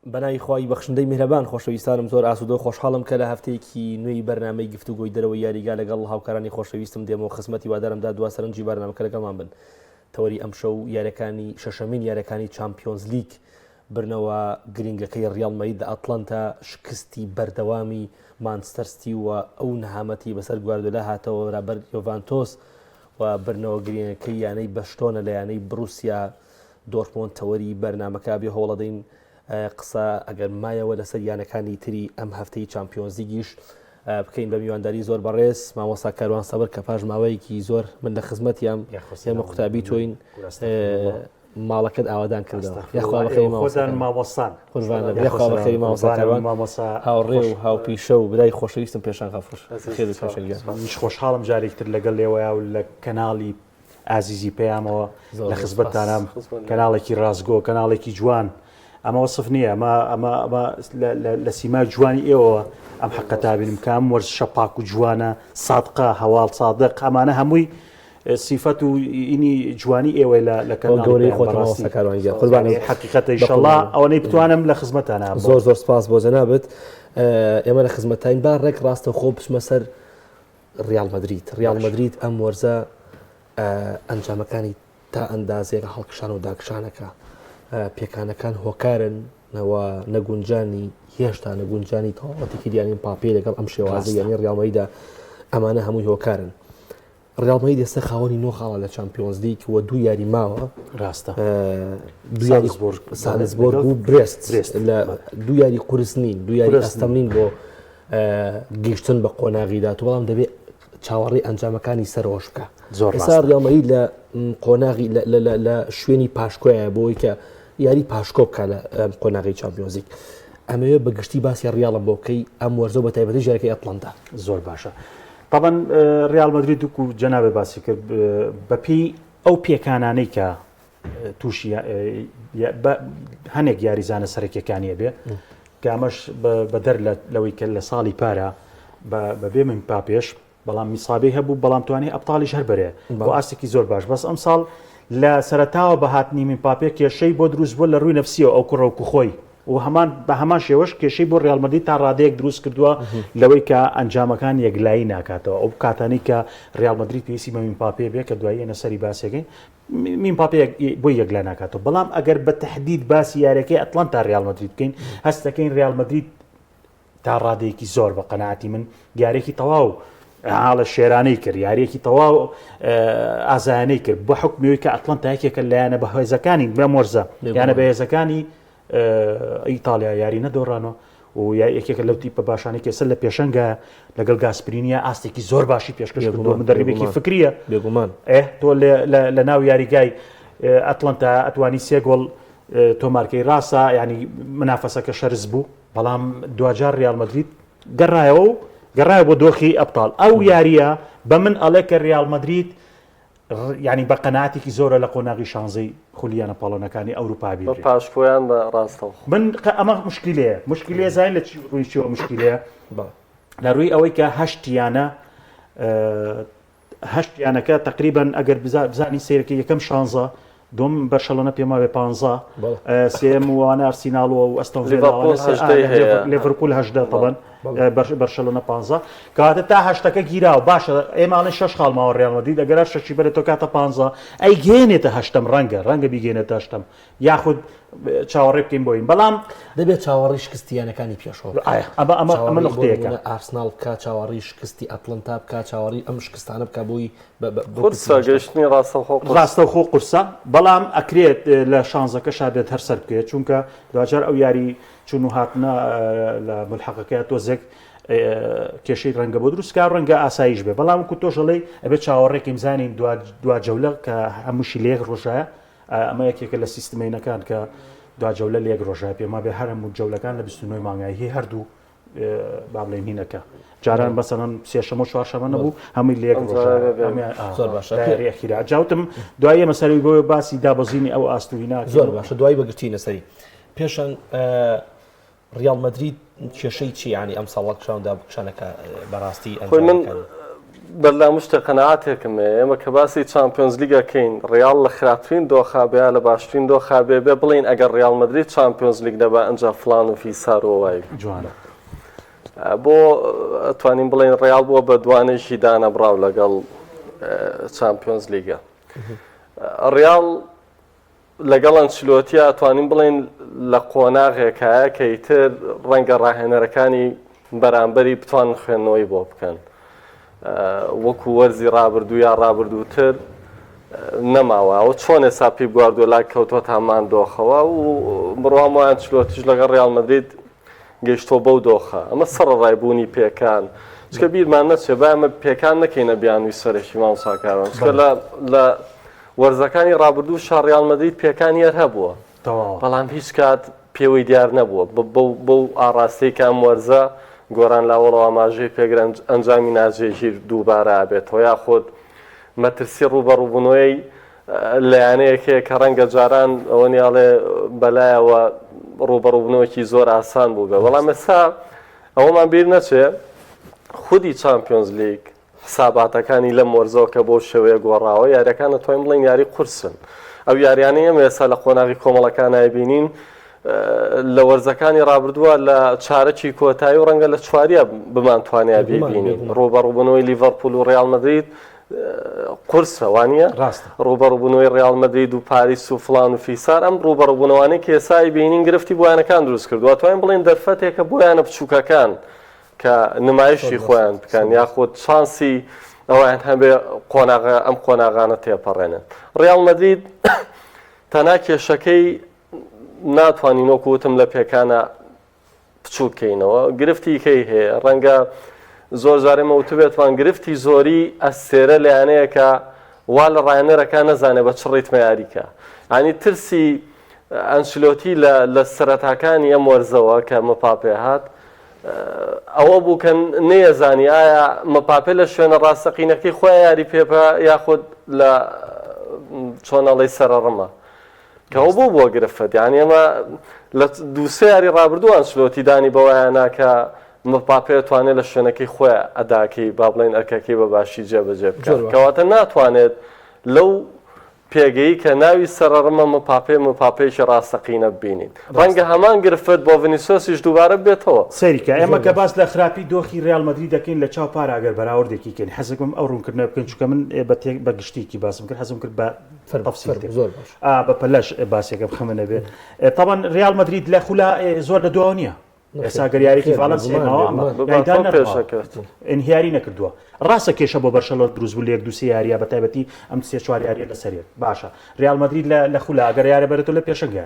بەناوی خوای بەخشندەی میهرەبان خۆشەویستانم زۆر ئاسوودە و خۆشحاڵم کە لە هەفتەیەکی نوێی بەرنامەی گفتوگۆی دەرەوەی یاریگا لەگەڵ هاوکارانی خۆشەویستم دێمەوە خزمەتی وادارم دا دوا سەرنجی بەرنامەکە لەگەڵمان بن تەوەری ئەمشەو یاریەکانی شەشەمین یاریەکانی چامپیۆنز لیگ برنەوە گرنگەکەی ڕیاڵ مەدرید لە ئەتلەنتا شکستی بەردەوامی مانچستەر ستی و ئەو نەهامەتی بەسەر گواردیۆلا هاتەوە بەرامبەر یۆڤانتۆس و برنەوە گرنگەکەی یانەی بەشتۆنە لە یانەی بروسیا دۆرتمۆند تەوەری بەرنامەکە بێ هەوڵەدەین قسە ئەگەر مایەوە لەسەر یانەکانی تری ئەم هەفتەی چامپیۆنزلیگیش بکەین بە میوانداری زۆر بەڕێز مامۆستا کاروان سەبر کە پاش ماوەیەکی زۆر من لە خزمەتیان ئێمە قوتابی تۆین ماڵەکەت ئاوادان کردەوە یاخوا بەخێری مامۆستان مامۆستان قوربان یاخوا بەخێری مامۆستا کاروان مامۆستا هاوڕێ و هاوپیشە و برای خۆشەویستم پێشان غەفور خێر پێشان گیان منیش خۆشحاڵم جارێکتر لەگەڵ لێوەیا و لە کەناڵی ئازیزی پەیامەوە لە خزمەتتانام کەناڵێکی ڕاستگۆ کەناڵێکی جوان ئەمە وەسف نییە ئەمە ئەمە ئەمە لە سیما جوانی ئێوە ئەم حەقە تابینم کە ئەم وەرزشە پاک و جوانە سادقە هەواڵ سادق ئەمانە هەمووی سیفەت و ئینی جوانی ئێوەی لە لە کەناڵی گەورەی خۆت مامۆستا کاروان گیان قوربان حەقیقەتە ئیشەڵا ئەوەنەی بتوانم لە خزمەتانە زۆر زۆر سپاس بۆ جەنابت ئێمە لە خزمەتین با ڕێک ڕاستەوخۆ بچمە سەر ڕیاڵ مەدرید ڕیاڵ مەدرید ئەم وەرزە ئەنجامەکانی تا ئەندازەیەک هەڵکشان و داکشانەکە پێکانەکان هۆکارن نەوە نەگونجانی هێشتا نەگونجانی تەواوەتی کیلیان ئێمباپێ لەگەڵ ئەم شێوازە یانەی ڕیاڵ مەدریدا ئەمانە هەمووی هۆکارن ڕیاڵ مەدرید ئێستا خاوەنی نۆ خاڵە لە چامپیۆنز لیگ و دوو یاری ماوە ڕاستە دوو یاری سالزبۆرگ و برێست لە دوو یاری قورس نین دوو یاری ئەستەم نین بۆ گەیشتن بە قۆناغی داهاتوو بەڵام دەبێت چاوەڕێی ئەنجامەکانی سەرۆش بکە زۆر ئێستا ڕیاڵ مەدرید لە قۆناغی لە شوێنی پاشکۆیە بۆی کە یاری پاشکۆ بکە لە قۆناغی چامپیۆنزلیگ ئەمەوێ بە گشتی باسی ڕیاڵم بۆ بکەی ئەم وەرزە بە تایبەتی ژارەکەی ئەتلەنتا زۆر باشە طبعا ڕیاڵ مەدرید دوکو جەنابێ باسی کرد بەپێی ئەو پێکانانەی کە تووشی هەنێک یاریزانە سەرەکیەکانی ئەبێ کە ئەمەش بەدەر لەوەی کە لە ساڵی پارە بەبێ من پاپێش بەڵام میسابەی هەبوو بەڵام توانی ئەبتاڵیش هەر بەرێ بۆ ئاستێکی زۆر باش بەس ئەم ساڵ لە سەرتاوە بە هاتنی من پاپێ کێشەی بۆ دروست بووە لە ڕووی نفسیەوە ئەو کوڕەوکو خۆی و هەمان بە هەمان شێوەش کێشەی بۆ ڕیال مەدرید تا ڕادەیەک دروست کردووە لەوەی کە ئەنجامەکان یەکلایی ناکاتەوە ئەو کاتانەی کە ڕیال مەدرید پێویستی بە میمپاپێ بێ کە دوایی ئێنە سەری باسێکین میمپاپێ بۆی یەکلا ناکاتەوە بەڵام ئەگەر بە تهدید باسی یاریەکەی ئەتلانتا ڕیال مەدرید بکەین هەست دەکەین ڕیال مەدرید تا ڕادەیەکی زۆر بە قەناعەتی من یاریەکی تەواو حاڵە شێرانەی کرد یاریەکی تەواو ئازایانەی کرد بە حکمەوەی کە ئەتلەنتا یەکێکە لایەنە بەهێزەکانی بەم وەرزە یانە بەهێزەکانی ئیتالیا یاری نەدۆڕانەوە و یەکێکە لەو تیپە باشانی کە ئێستا لە پێشەنگە لەگەڵ گاسپرینیا ئاستێکی زۆر باشی پێشکەش کردووە مدەربێکی فکریە بێگومان ئێ تۆ لە ناو یاریگای ئەتلەنتا ئەتوانی سێ گۆڵ تۆمارکەی ڕاستە ینی منافەسەکە شەرز بوو بەڵام دواجار ریال مەدرید گەڕایەوە و گەڕایە بۆ دۆخی ئەبتاڵ ئەو یاریە بە من ئەڵێ کە ریال مەدرید یانی بە قەناعەتێکی زۆرە لە قۆناغی شانزەی خولی یانە پاڵەوانەکانی ئەوروپا بە بیبرێت. پاشکۆیان بە ڕاستەوخۆ. من قە ئەمە مشکیلەیە مشکیلەیە زانین لە چی ڕووی چیەوە مشکیلەیە بەڵێ. لە ڕووی ئەوەی کە هەشت یانە هەشت یانەکە تقریبا ئەگەر بزانی سیرەکە یەکەم شانزە دوم بەرشەلۆنە پێم وابێ پانزە سێم وانە ئەرسیناڵ و ئەستۆن لێڤەرپول هەژدە تەبەن بەرشەلۆنە پانزە کەواتە تا هەشتەکە گیراوە باشە ئێماڵێن شەش خاڵ ماوە ڕیال مەدرید ئەگەر هەر شەشی بەرێت تۆ کاتە پانزە ئەی گەێنێتە هەشتەم ڕەنگە ڕەنگە بیگەێنێتە هەشتەم یاخود چاوەڕێ بکەین بۆین بەڵام دەبێت چاوەڕی شکستی یانەکانی پێشەوە ئایا ئەمە ئەمە ئەمە نقطەیەکە ئارسناڵ بکا چاوەڕی شکستی ئەتلەنتا بکا چاوەڕی ئەم شکستانە بکا بۆی قورسە گەشتنی ڕاستەوخۆ قورسە. ڕاستەوخۆ قورسە بەڵام ئەکرێت لە شانزەکەشا بێت هەر سەر بکەوێت چونکە دواجار ئەو یاری چون و هاتنە لە ملحەقەکەی تۆزێک کێشەی ڕەنگە بۆ دروستکە ڕەنگە ئاسایش بێ بەڵام وەکو تۆش ئەڵێی ئەبێت چاوەڕێکیم زانین دوا جەولە کە هەمووشی لە یەک ڕۆژایە ئەمە یەکێکە لە سیستمینەکان کە دوا جەولە لە یەک ڕۆژای پێما بێ هەر هەموو جەولەکان لە 29 مانگای هی هەردوو با بڵێین هینەکە جاران بەسەرەن سێشەمە و چوارشەمە نەبوو هەمووی لە یەک زۆر باشە ئەخیرا جاوتم دوای ئێمە سەروی بۆ باسی دابەزینی ئەو ئاست و هینا زۆر باشە دوای بەگشتی لەسەری پێشان ڕیاڵ مەدرید کێشەی چی ینی ئەم ساڵ کشاندا بکشانەکە بەڕاستی خۆی من. بەر لە هەموو شتێ قەناعەتێکم هەیە، ئێمە کە باسی چامپیۆنزلیگ ئەکەین، ڕیاڵ لە خراپترین دۆخا بێ یا لە باشترین دۆخا بێ، بێ بڵێین ئەگەر ڕیاڵ مەدرید چامپیۆنزلیگ نەبا ئەنجا فڵان و فیسار و ئەوای. جوانە. بۆ ئەتوانین بڵێین ڕیاڵ بووە بە دوانێکی دانەبڕاو لەگەڵ چامپیۆنزلیگە. ڕیاڵ لەگەڵ ئەنچلۆتیا ئەتوانین بڵێین لە قۆناغێکایە کە ئیتر ڕەنگە ڕاهێنەرەکانی بەرامبەری بتوانن خوێندنەوەی بۆ بکەن وەکو وەرزی ڕابردوو یا ڕابردووتر نەماوە ئەوە چۆن ئێستا پیپ گواردیۆلا کەوتووەتە هەمان دۆخەوە و بڕوام وایە ئەنچلۆتیش لەگەڵ ڕیاڵ مەدرید گەیشتووە بەو دۆخە ئەمە سەڕەڕای بوونی پێکان چکە بیرمان نەچێ با ئەمە پێکان نەکەینە بیانووی سەرەکی مامۆستا کاروان چکە لە لە وەرزەکانی ڕابردوو شا ڕیاڵ مەدرید پێکانی هەر هەبووە بەڵام هیچ کات پێوەی دیار نەبووە بەو ئاڕاستەی کە ئەم وەرزە گۆران لاوەڵەوە ئاماژەی پێکرد ئەنجامی ناجێگیر دووبارە ئەبێتەوە یاخود مەترسی ڕووبەڕووبوونەوەی لایەنەیەک هەیە کە ڕەنگە جاران ئەوە نیاڵێ بەلایەوە ڕووبەڕووبوونەوەکی زۆر ئاسان بوو بێ بەڵام ئێستا ئەوەمان بیر نەچێ خودی چامپیۆنزلیگ حساباتەکانی لەم وەرزەوە کە بەو شێوەیە گۆڕاوە، یاریەکان دەتوانین بڵێین یاری قورسن. ئەو یاریانەی ئێمە ئێستا لە قۆناغی کۆمەڵەکان نایبینین لە وەرزەکانی ڕابردووە لە چارەکی کۆتایی و ڕەنگە لە چواریە بمانتوانیا بیبینین. ڕووبەڕووبوونەوەی لیڤەرپول و ڕیاڵ مەدرید قورسە وانە ڕووبەڕووبوونەوەی ڕیاڵ مەدرید و پاریس و فلان و فیسار ئەم ڕووبەڕووبوونەوانەی کە ئێستا بینین گرفتی بۆ یانەکان دروست کردووە توانین بڵێین دەرفەتێکە بۆ یانە بچووکەکان کە نمایشی خۆیان بکەن یاخود چانسی ئەویان هەبێ قۆناغە ئەم قۆناغانە تێپەڕێنن ڕیاڵ مەدرید تەنها کێشەکەی ناتوانین وەکو وتم لە پێکانە بچووکەینەوە گرفتی کەی هەیە ڕەنگە زۆر جارێمە وتبێتوان گرفتی زۆری ئەستێرە لایەنەیەکە وا لە ڕایەنەرەکە نەزانێ بە چ ڕیتمە یاریکە ینی ترسی ئەنچلۆتی لە سەرەتاکانی ئەم وەرزەوە کە مپاپێ هات ئەوە بوو کە نەیەزانی ئایا مپاپێ لە شوێنە ڕاستەقینەکەی خۆی یاری پێ یاخود لە چۆنەڵی سەرڕمە کە ئەو بوو بۆ گرفت یعنی ئەمە لە دووسێ یاری ڕابردوو ئەنچلۆتی دانی بەوەیانە کە مپاپێ توانێت لە شوێنەکەی خۆی ئەداکەی با بڵێن ئەرکەکەی بە باشی جێبەجێ بکات کەواتە ناتوانێت لەو پێگەی کە ناوی سەرەڕمە مپاپێ مپاپێیەکی ڕاستەقینە ببینین. ڕەنگە هەمان گرفت بۆ ڤینیسیۆسیش دووبارە ببێتەوە. سەیری کە ئێمە کە باس لە خراپی دۆخی ریال مەدرید دەکەین لە چاو پارا ئەگەر بەراوردێکی کەین حەزەکەم ئەو ڕوونکردنە بکەین چونکە من بە تێک بە گشتیکی باسم کرد حەزم کرد بە تەفسیل تێ زۆر باش ئا بە پەلەش باسێکە بخەمە نەبێ تاوان ریال مەدرید لە خولا زۆر لە دواوە نییە ئێستا گەر یاریی ڤالەنسیا ماوە ئەمە یاریدان نەبڕاوە. ئینهیاری نەکردووە ڕاستە کێشە بۆ بەرشەلۆنە دروست بوو لە یەک دوو سێ یاریە بە تایبەتی ئەم سێ چوار یاریە لەسەر یەک باشە ریال مەدرید لە لە خولا ئەگەر یارە بەرێتەوە لە پێشەنگە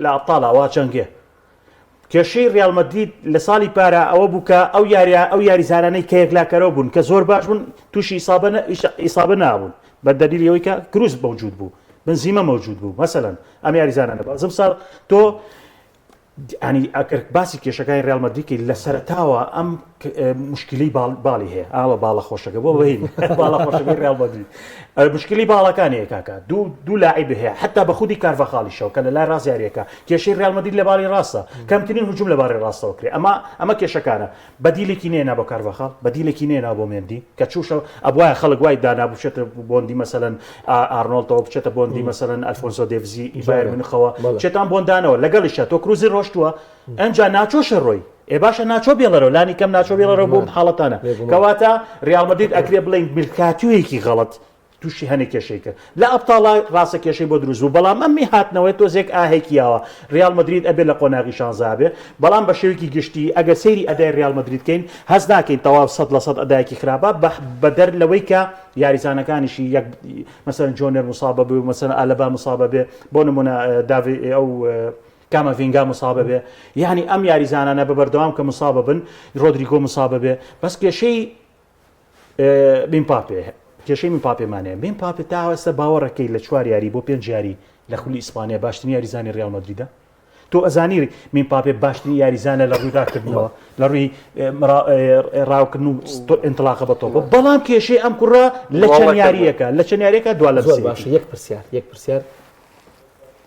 لە ئەبتاڵا وا جەنگێ کێشەی ریال مەدرید لە ساڵی پارە ئەوە بوو کە ئەو یاریە ئەو یاریزانانەی کە یەکلاکەرەوە بوون کە زۆر باش بوون تووشی ئیسابە ئیسابە نابوون بە دەلیلی ئەوەی کە کروز مەوجود بوو بنزیمە مەوجود بوو مەسەلەن ئەم یاریزانانە بەڵام ساڵ تۆ ینی ئەگەر باسی کێشەکانی ریال مەدریدی لە سەرەتاوە ئەم مشکلی باڵی هەیە ئاوە باڵە خۆشەکە بۆ بەین باڵە خۆشەکەی ریال مەدرید مشکلی باڵەکانی هەیە کاکە دوو دوو لاعیب هەیە حتا بە خودی کارڤاخالیشەوە کە لە لای ڕاست یاریەکە کێشەی ریال مەدرید لە باڵی ڕاستە کەمترین هجوم لە باڵی ڕاستەوە کرێ ئەمە ئەمە کێشەکانە بەدیلێکی نێنا بۆ کارڤاخال، بەدیلێکی نێنا بۆ مێندی، کە چووشە ئەبوایە خەڵک وای دانا بچێتە بۆندی مەسەلەن ئارنۆڵدەوە بچێتە بۆندی مەسەلەن ئەلفۆنسۆ دێڤزی بایەر میونخەوە بچێتان بۆندانەوە لەگەڵیشە تۆ کروزی ڕۆشتووە ئەنجا ناچۆشە ڕۆی ئێ باشە ناچۆ بێڵەرەوە لانی کەم ناچۆ بێڵەرەوە بۆم حاڵەتانە کەواتە ریال مەدرید ئەکرێ بڵێین میرکاتیۆیەکی غەڵەت تووشی هەنێ کێشەی کرد لە ئەبتاڵا ڕاستە کێشەی بۆ دروست بوو بەڵام ئەمی هاتنەوەی تۆزێک ئاهێکی یاوە ریال مەدرید ئەبێ لە قۆناغی شانزە بێ بەڵام بە شێوەیەکی گشتی ئەگەر سەیری ئەدای ریال مەدرید کەین هەست ناکەین تەواو 100% ئەدایەکی خراپە بەدەر لەوەی کە یاریزانەکانیشی یەک مەسەلەن جۆنێر مصابە بوو مەسەلەن ئالەبا مصابە بێ بۆ نمونە داڤی ئەو کامەڤینگا مصابە بێ یعنی ئەم یاریزانانە بە بەردەوام کە مصابە بن ڕۆدریگۆ مصابە بێ بەس کێشەی مباپێ کێشەی مباپێمان هەیە مباپێ تا ئێستا باوەڕەکەی لە چوار یاری بۆ پێنج یاری لە خولی ئیسپانیا باشترین یاریزانی ریال مەدریدە تۆ ئەزانی مباپێ باشترین یاریزانە لە ڕووداکردنەوە لە ڕووی ڕاوکردن و ئینتڵاقە بە تۆپە بەڵام کێشەی ئەم کوڕە لە چەند یاریەکە لە چەند یاریەکە دوا لە باشە یەک پرسیار یەک پرسیار.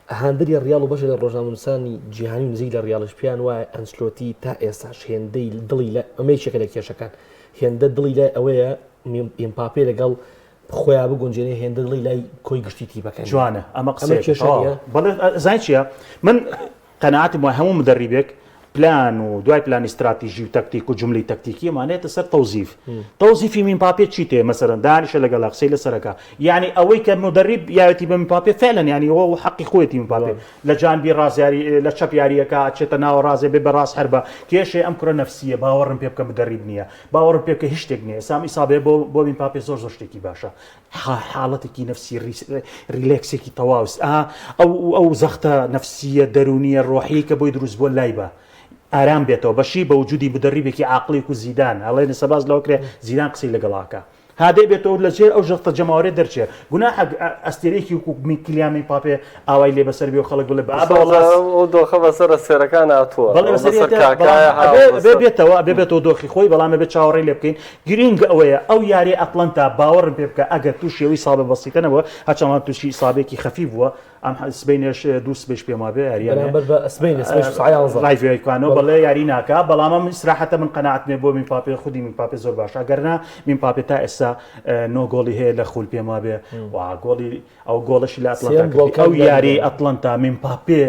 هاندەری ڕیاڵ و بەشێک لە ڕۆژنامەنووسانی جیهانی و نزیک لە ڕیاڵیش پێیان وایە ئەنچلۆتی تا ئێستاش هێندەی دڵی لە ئەمە یەکێکە لە کێشەکان هێندە دڵی لای ئەوەیە ئێمپاپێ لەگەڵ خۆیان بگونجێنێ هێندە دڵی لای کۆی گشتی تیپەکە نییە. جوانە ئەمە ئەمە قسەیەکە کێشە تەواو نییە؟ بەڵێ ئەزانی چییە من قەناعەتم وایە هەموو مدەریبێک پلان و دوای پلانی استراتیژی و تەکتیک و جملەی تەکتیکی ئەمانێتە سەر تەوزیف تەوزیفی میمپاپێ چی تێ مەسەرەن دانیشە لەگەڵ قسەی لەسەرەکە یعنی ئەوەی کە مدەریب یاوێتی بە میمپاپێ فعلا یعنی ئەوە حەقی خۆیەتی میمپاپێ لە جانبی ڕاست یاری لە چەپ یاریەکە ئەچێتە ناوە ڕازێ بێ بە ڕاست هەر بە کێشەی ئەم کوڕە نەفسیە باوەڕم پێ بکە مدەریب نییە باوەڕم پێ بکە هیچ شتێک نییە ئێستا ئەم ئیسابەیە بۆ بۆ میمپاپێ زۆر زۆر شتێکی باشە حاڵەتێکی نەفسی relax ێکی تەواو ئەو ئەو زەختە نەفسیە دەرونیە ڕۆحی کە بۆی دروست بووە لای بە ئارام بێتەوە بەشی بە وجودی مدەریبێکی عاقڵی و زیدان ئەڵێ سەباز لەوە کرێ زیدان قسەی لەگەڵاکە هادەی بێتەوە لە ژێر ئەو ژەختە جەماوەرێ دەرچێ گوناحە ئەستێرەیەکی وەکو کلیان مباپێ ئاوای لێ بەسەر بێ و خەڵک بڵێ بابە وەڵا ئەو دۆخە بەسەر ئەستێرەکان هاتووە بەڵێ بەسەر بەسەر کاکایە ئەبێ ئەبێ بێتەوە ئەبێ بێتەوە دۆخی خۆی بەڵام ئەبێ چاوەڕێی لێ بکەین گرینگ ئەوەیە ئەو یاریە ئەتڵەنتا باوەڕم پێ بکە ئەگەر تووشی ئەو ئیسابە بەسیتە نەبووە هەرچەند تووشی ئیسابێکی خەفیف بووە ئەم سبەینێش دوو سبەیش پێم وابێ یارییان بەرامبەر بە سبەینێ سبەیش سەعات 11 ڕایڤیایکانۆ بەڵێ یاری ناکا بەڵام ئەم ئیسراحەتە من قەناعەتم بۆ میمپاپێ خودی میمپاپێ زۆر باشە ئەگەر نا میمپاپێ تا ئێستا نۆ گۆڵی هەیە لە خول پێم وابێ و گۆڵی ئەو گۆڵەشی لە ئەتڵەنتا سێیەم کردی گۆڵکار ئەو لە یاری لالیگا. ئەتڵەنتا میمپاپێ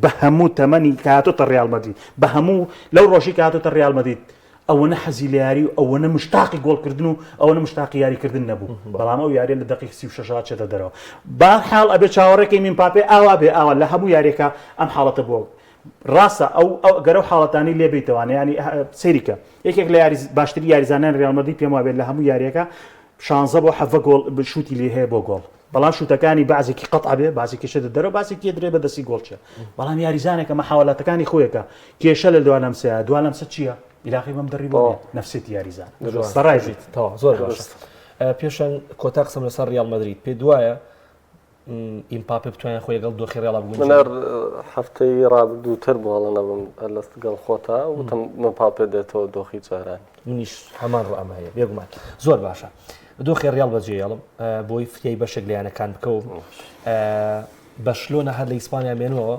بە هەموو تەمەنی کە هاتۆتە ڕیال مەدرید بە هەموو لەو ڕۆژی کە هاتۆتە ڕیال مەدرید ئەوەنە حەزی لە یاری و ئەوەنە مشتاقی گۆڵکردن و ئەوەنە مشتاقی یاریکردن نەبوو بەڵام ئەو یاریە لە دەقیق 36 چێتە دەرەوە با حاڵ ئەبێ چاوەڕێکەی میمپاپێ ئاوا بێ ئاوا لە هەموو یاریەکە ئەم حاڵەتە بووە ڕاستە ئەو ئەو گەرەو حاڵەتانی لێ بیتەوانە ینی سەیریکە یەکێک لە یاری باشتری یاریزانان ریال مەدرید پێم وابێت لە هەموو یاریەکە 16 بۆ 17 گۆڵ شوتی لێ هەیە بۆ گۆڵ بەڵام شوتەکانی بەعزێکی قەتع بێ بازێکی شتە دەرەوە بازێکی درێ بە دەستی گۆڵچە بەڵام یاریزانێکە مەحاوەلاتەکانی خۆیەکە کێشە لە دوا لەمسەیە دوا لەمسە چییە؟ ئیلاقی بەم دەڕی بۆ نەفسێتی یاریزان بەڕای بژیت تەواو زۆر باشە پێشەنگ کۆتا قسەم لەسەر ریال مەدرید پێ دوایە ئیمپاپێ بتوانێت خۆی لەگەڵ دۆخی ریاڵ بگونجێنێت من هەر هەفتەی ڕابردووتر بوو هەڵە نەبم لەگەڵ خۆتا وتم مپاپێ دێتەوە دۆخی جارانی منیش هەمان ڕام هەیە بێگومان زۆر باشە دۆخی ریاڵ بەجێیەڵم بۆی فریای بەشێک لە یانەکان بکەوم بەشلۆنە هەر لە ئیسپانیا مێنەوە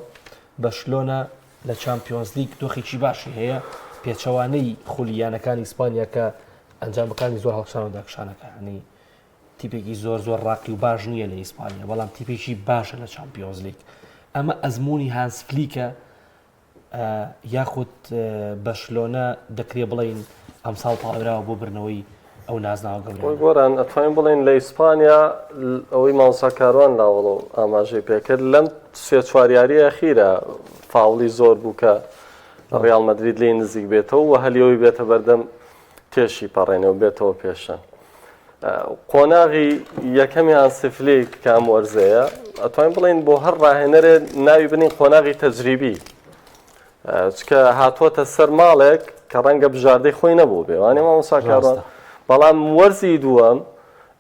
بەشلۆنە لە چامپیۆنزلیگ دۆخێکی باشی هەیە، پێچەوانەی خولی یانەکانی ئیسپانیا کە ئەنجامەکانی زۆر هەڵکشان و داکشانەکە ینی تیپێکی زۆر زۆر ڕاقی و باش نییە لە ئیسپانیا بەڵام تیپێکی باشە لە چامپیۆنزلیگ ئەمە ئەزمموی هانس فلیکە یاخود بەشلۆنە دەکرێ بڵین ئەمساڵ پاڵێراوە بۆ برنەوەی ئەو نازناوە گەورەیە. گۆران ئەتوانین بڵێین لە ئیسپانیا ئەوەی مامۆستا کاروان لاوەڵۆ ئاماژەی پێکرد لەم سێ چوار یاریە ئەخیرە فاوڵی زۆر بوو کە ڕیاڵ مەدرید لێی نزیک بێتەوە و هەلیەوەی بێتە بەردەم تێشی پەڕێنێ و بێتەوە پێشەن. قۆناغی یەکەمی هانسفلیک کە ئەم وەرزەیە ئەتوانین بڵێین بۆ هەر ڕاهێنەرێ ناوی بنین قۆناغی تەجریبی چکە هاتووەتە سەر ماڵێک کە ڕەنگە بژاردەی خۆی نەبوو بێ وانە مامۆستا کاروان بەڵام وەرزی دووەم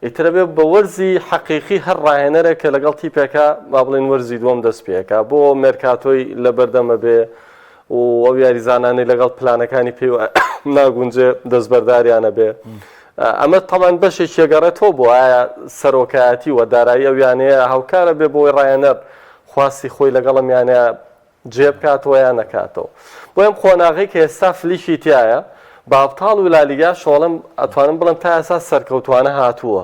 ئیترە بێ بە وەرزی حەقیقی هەر ڕاهێنەرێک کە لەگەڵ تیپێکە با بڵێن وەرزی دووەم دەست پێکا بۆ مێرکاتۆی لە بەردەمە بێ و ئەو یاریزانانەی لەگەڵ پلانەکانی پێی ناگونجێ دەستبەرداریانە بێ ئەمە تەمان بەشێکی ئەگەڕێتەوە بۆ ئایا سەرۆکایەتی و دارایی ئەو یانەیە هاوکارە بێ بۆی ڕاهێنەر خواستی خۆی لەگەڵم یانەیە جێ بکاتەوە یان نەکاتەوە. بۆیە ئەم قۆناغەی کە ئێستا فلیکی تیایە بە ئەبتاڵ و لالیگا شۆڵم ئەتوانم بڵێم تا ئێستا سەرکەوتوانە هاتووە.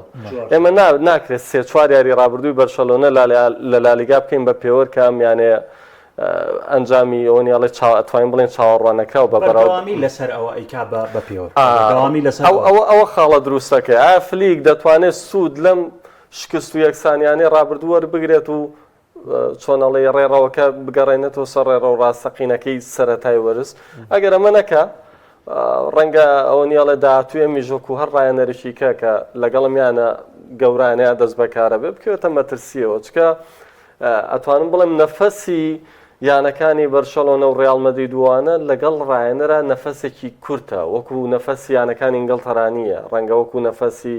ئێمە ناکرێت سێ چوار یاری ڕابردووی بەرشەلۆنە لە لالیگا بکەین بە پێوەر کە ئەم یانەیە ئەنجامی ئەوە نیە ئەڵێ چاو ئەتوانین بڵێن چاوەڕواننەکراو بە بەراورد بەردەوامی لەسەر ئەوە ئەیکا بە بە پێوەر بەردەوامی لەسەر ئەوە. ئەوە ئەوە خاڵە دروستەکەیە ئایا فلیک دەتوانێت سوود لەم شکست و یەکسانیانەی ڕابردوو وەربگرێت و چۆن ئەڵێی ڕێڕەوەکە بگەڕێنێتەوە سەر ڕێڕەو ڕاستەقینەکەی سەرەتای وەرز ئەگەر ئەمە نەکا ڕەنگە ئەوە نیاڵێ داهاتووی ئەمیش وەکو هەر ڕایەنەرێکی کە کە لەگەڵم یانە گەورانەیە دەست بەکارە بێ بکەوێتە مەترسیەوە چکە ئەتوانم بڵێم نەفەسی یانەکانی بەرشەلۆنە و ڕیاڵ مەدریدوانە لەگەڵ ڕایەنەرا نەفەسێکی کورتە وەکو نەفەسی یانەکانی ئینگڵتەرانیە ڕەنگە وەکو نەفەسی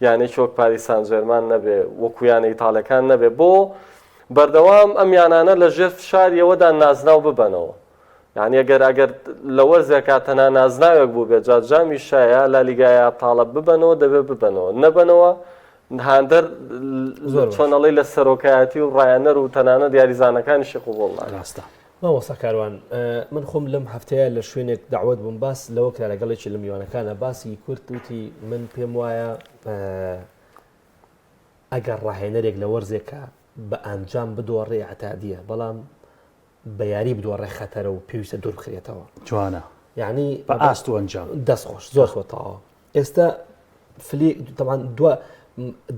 یانەیەکی وەک پاریس سانجێرمان نەبێ، وەکو یانە ئیتاڵیەکان نەبێ، بۆ بەردەوام ئەم یانانە لە ژێر فشاری ئەوەدان نازناو ببەنەوە. یانی ئەگەر ئەگەر لە وەرزێکا تەنها نازناوێک بووبێ جا جامی شا یا لالیگا یا ئەبتاڵە ببەنەوە دەبێ ببەنەوە، نەبەنەوە هاندەر چۆن ئەڵێی لە سەرۆکایەتی و ڕایەنەر و تەنانەت یاریزانەکانیشی قبوڵ ناکات. ڕاستە. مامۆستا کاروان من خۆم لەم هەفتەیە لە شوێنێک داوت بووم باس لەوە کرا لەگەڵ یەکی لە میوانەکانە باسی کورد وتی من پێم وایە ئەگەر ڕاهێنەرێک لە وەرزێکە بە ئەنجام بدۆڕێ عتادیە بەڵام بە یاری بدۆڕێ خەتەرە و پێویستە دوور بخرێتەوە جوانە یعنی بە ئاست و ئەنجام دەست خۆش زۆر خۆ تەواو ئێستا فلی تەمان دو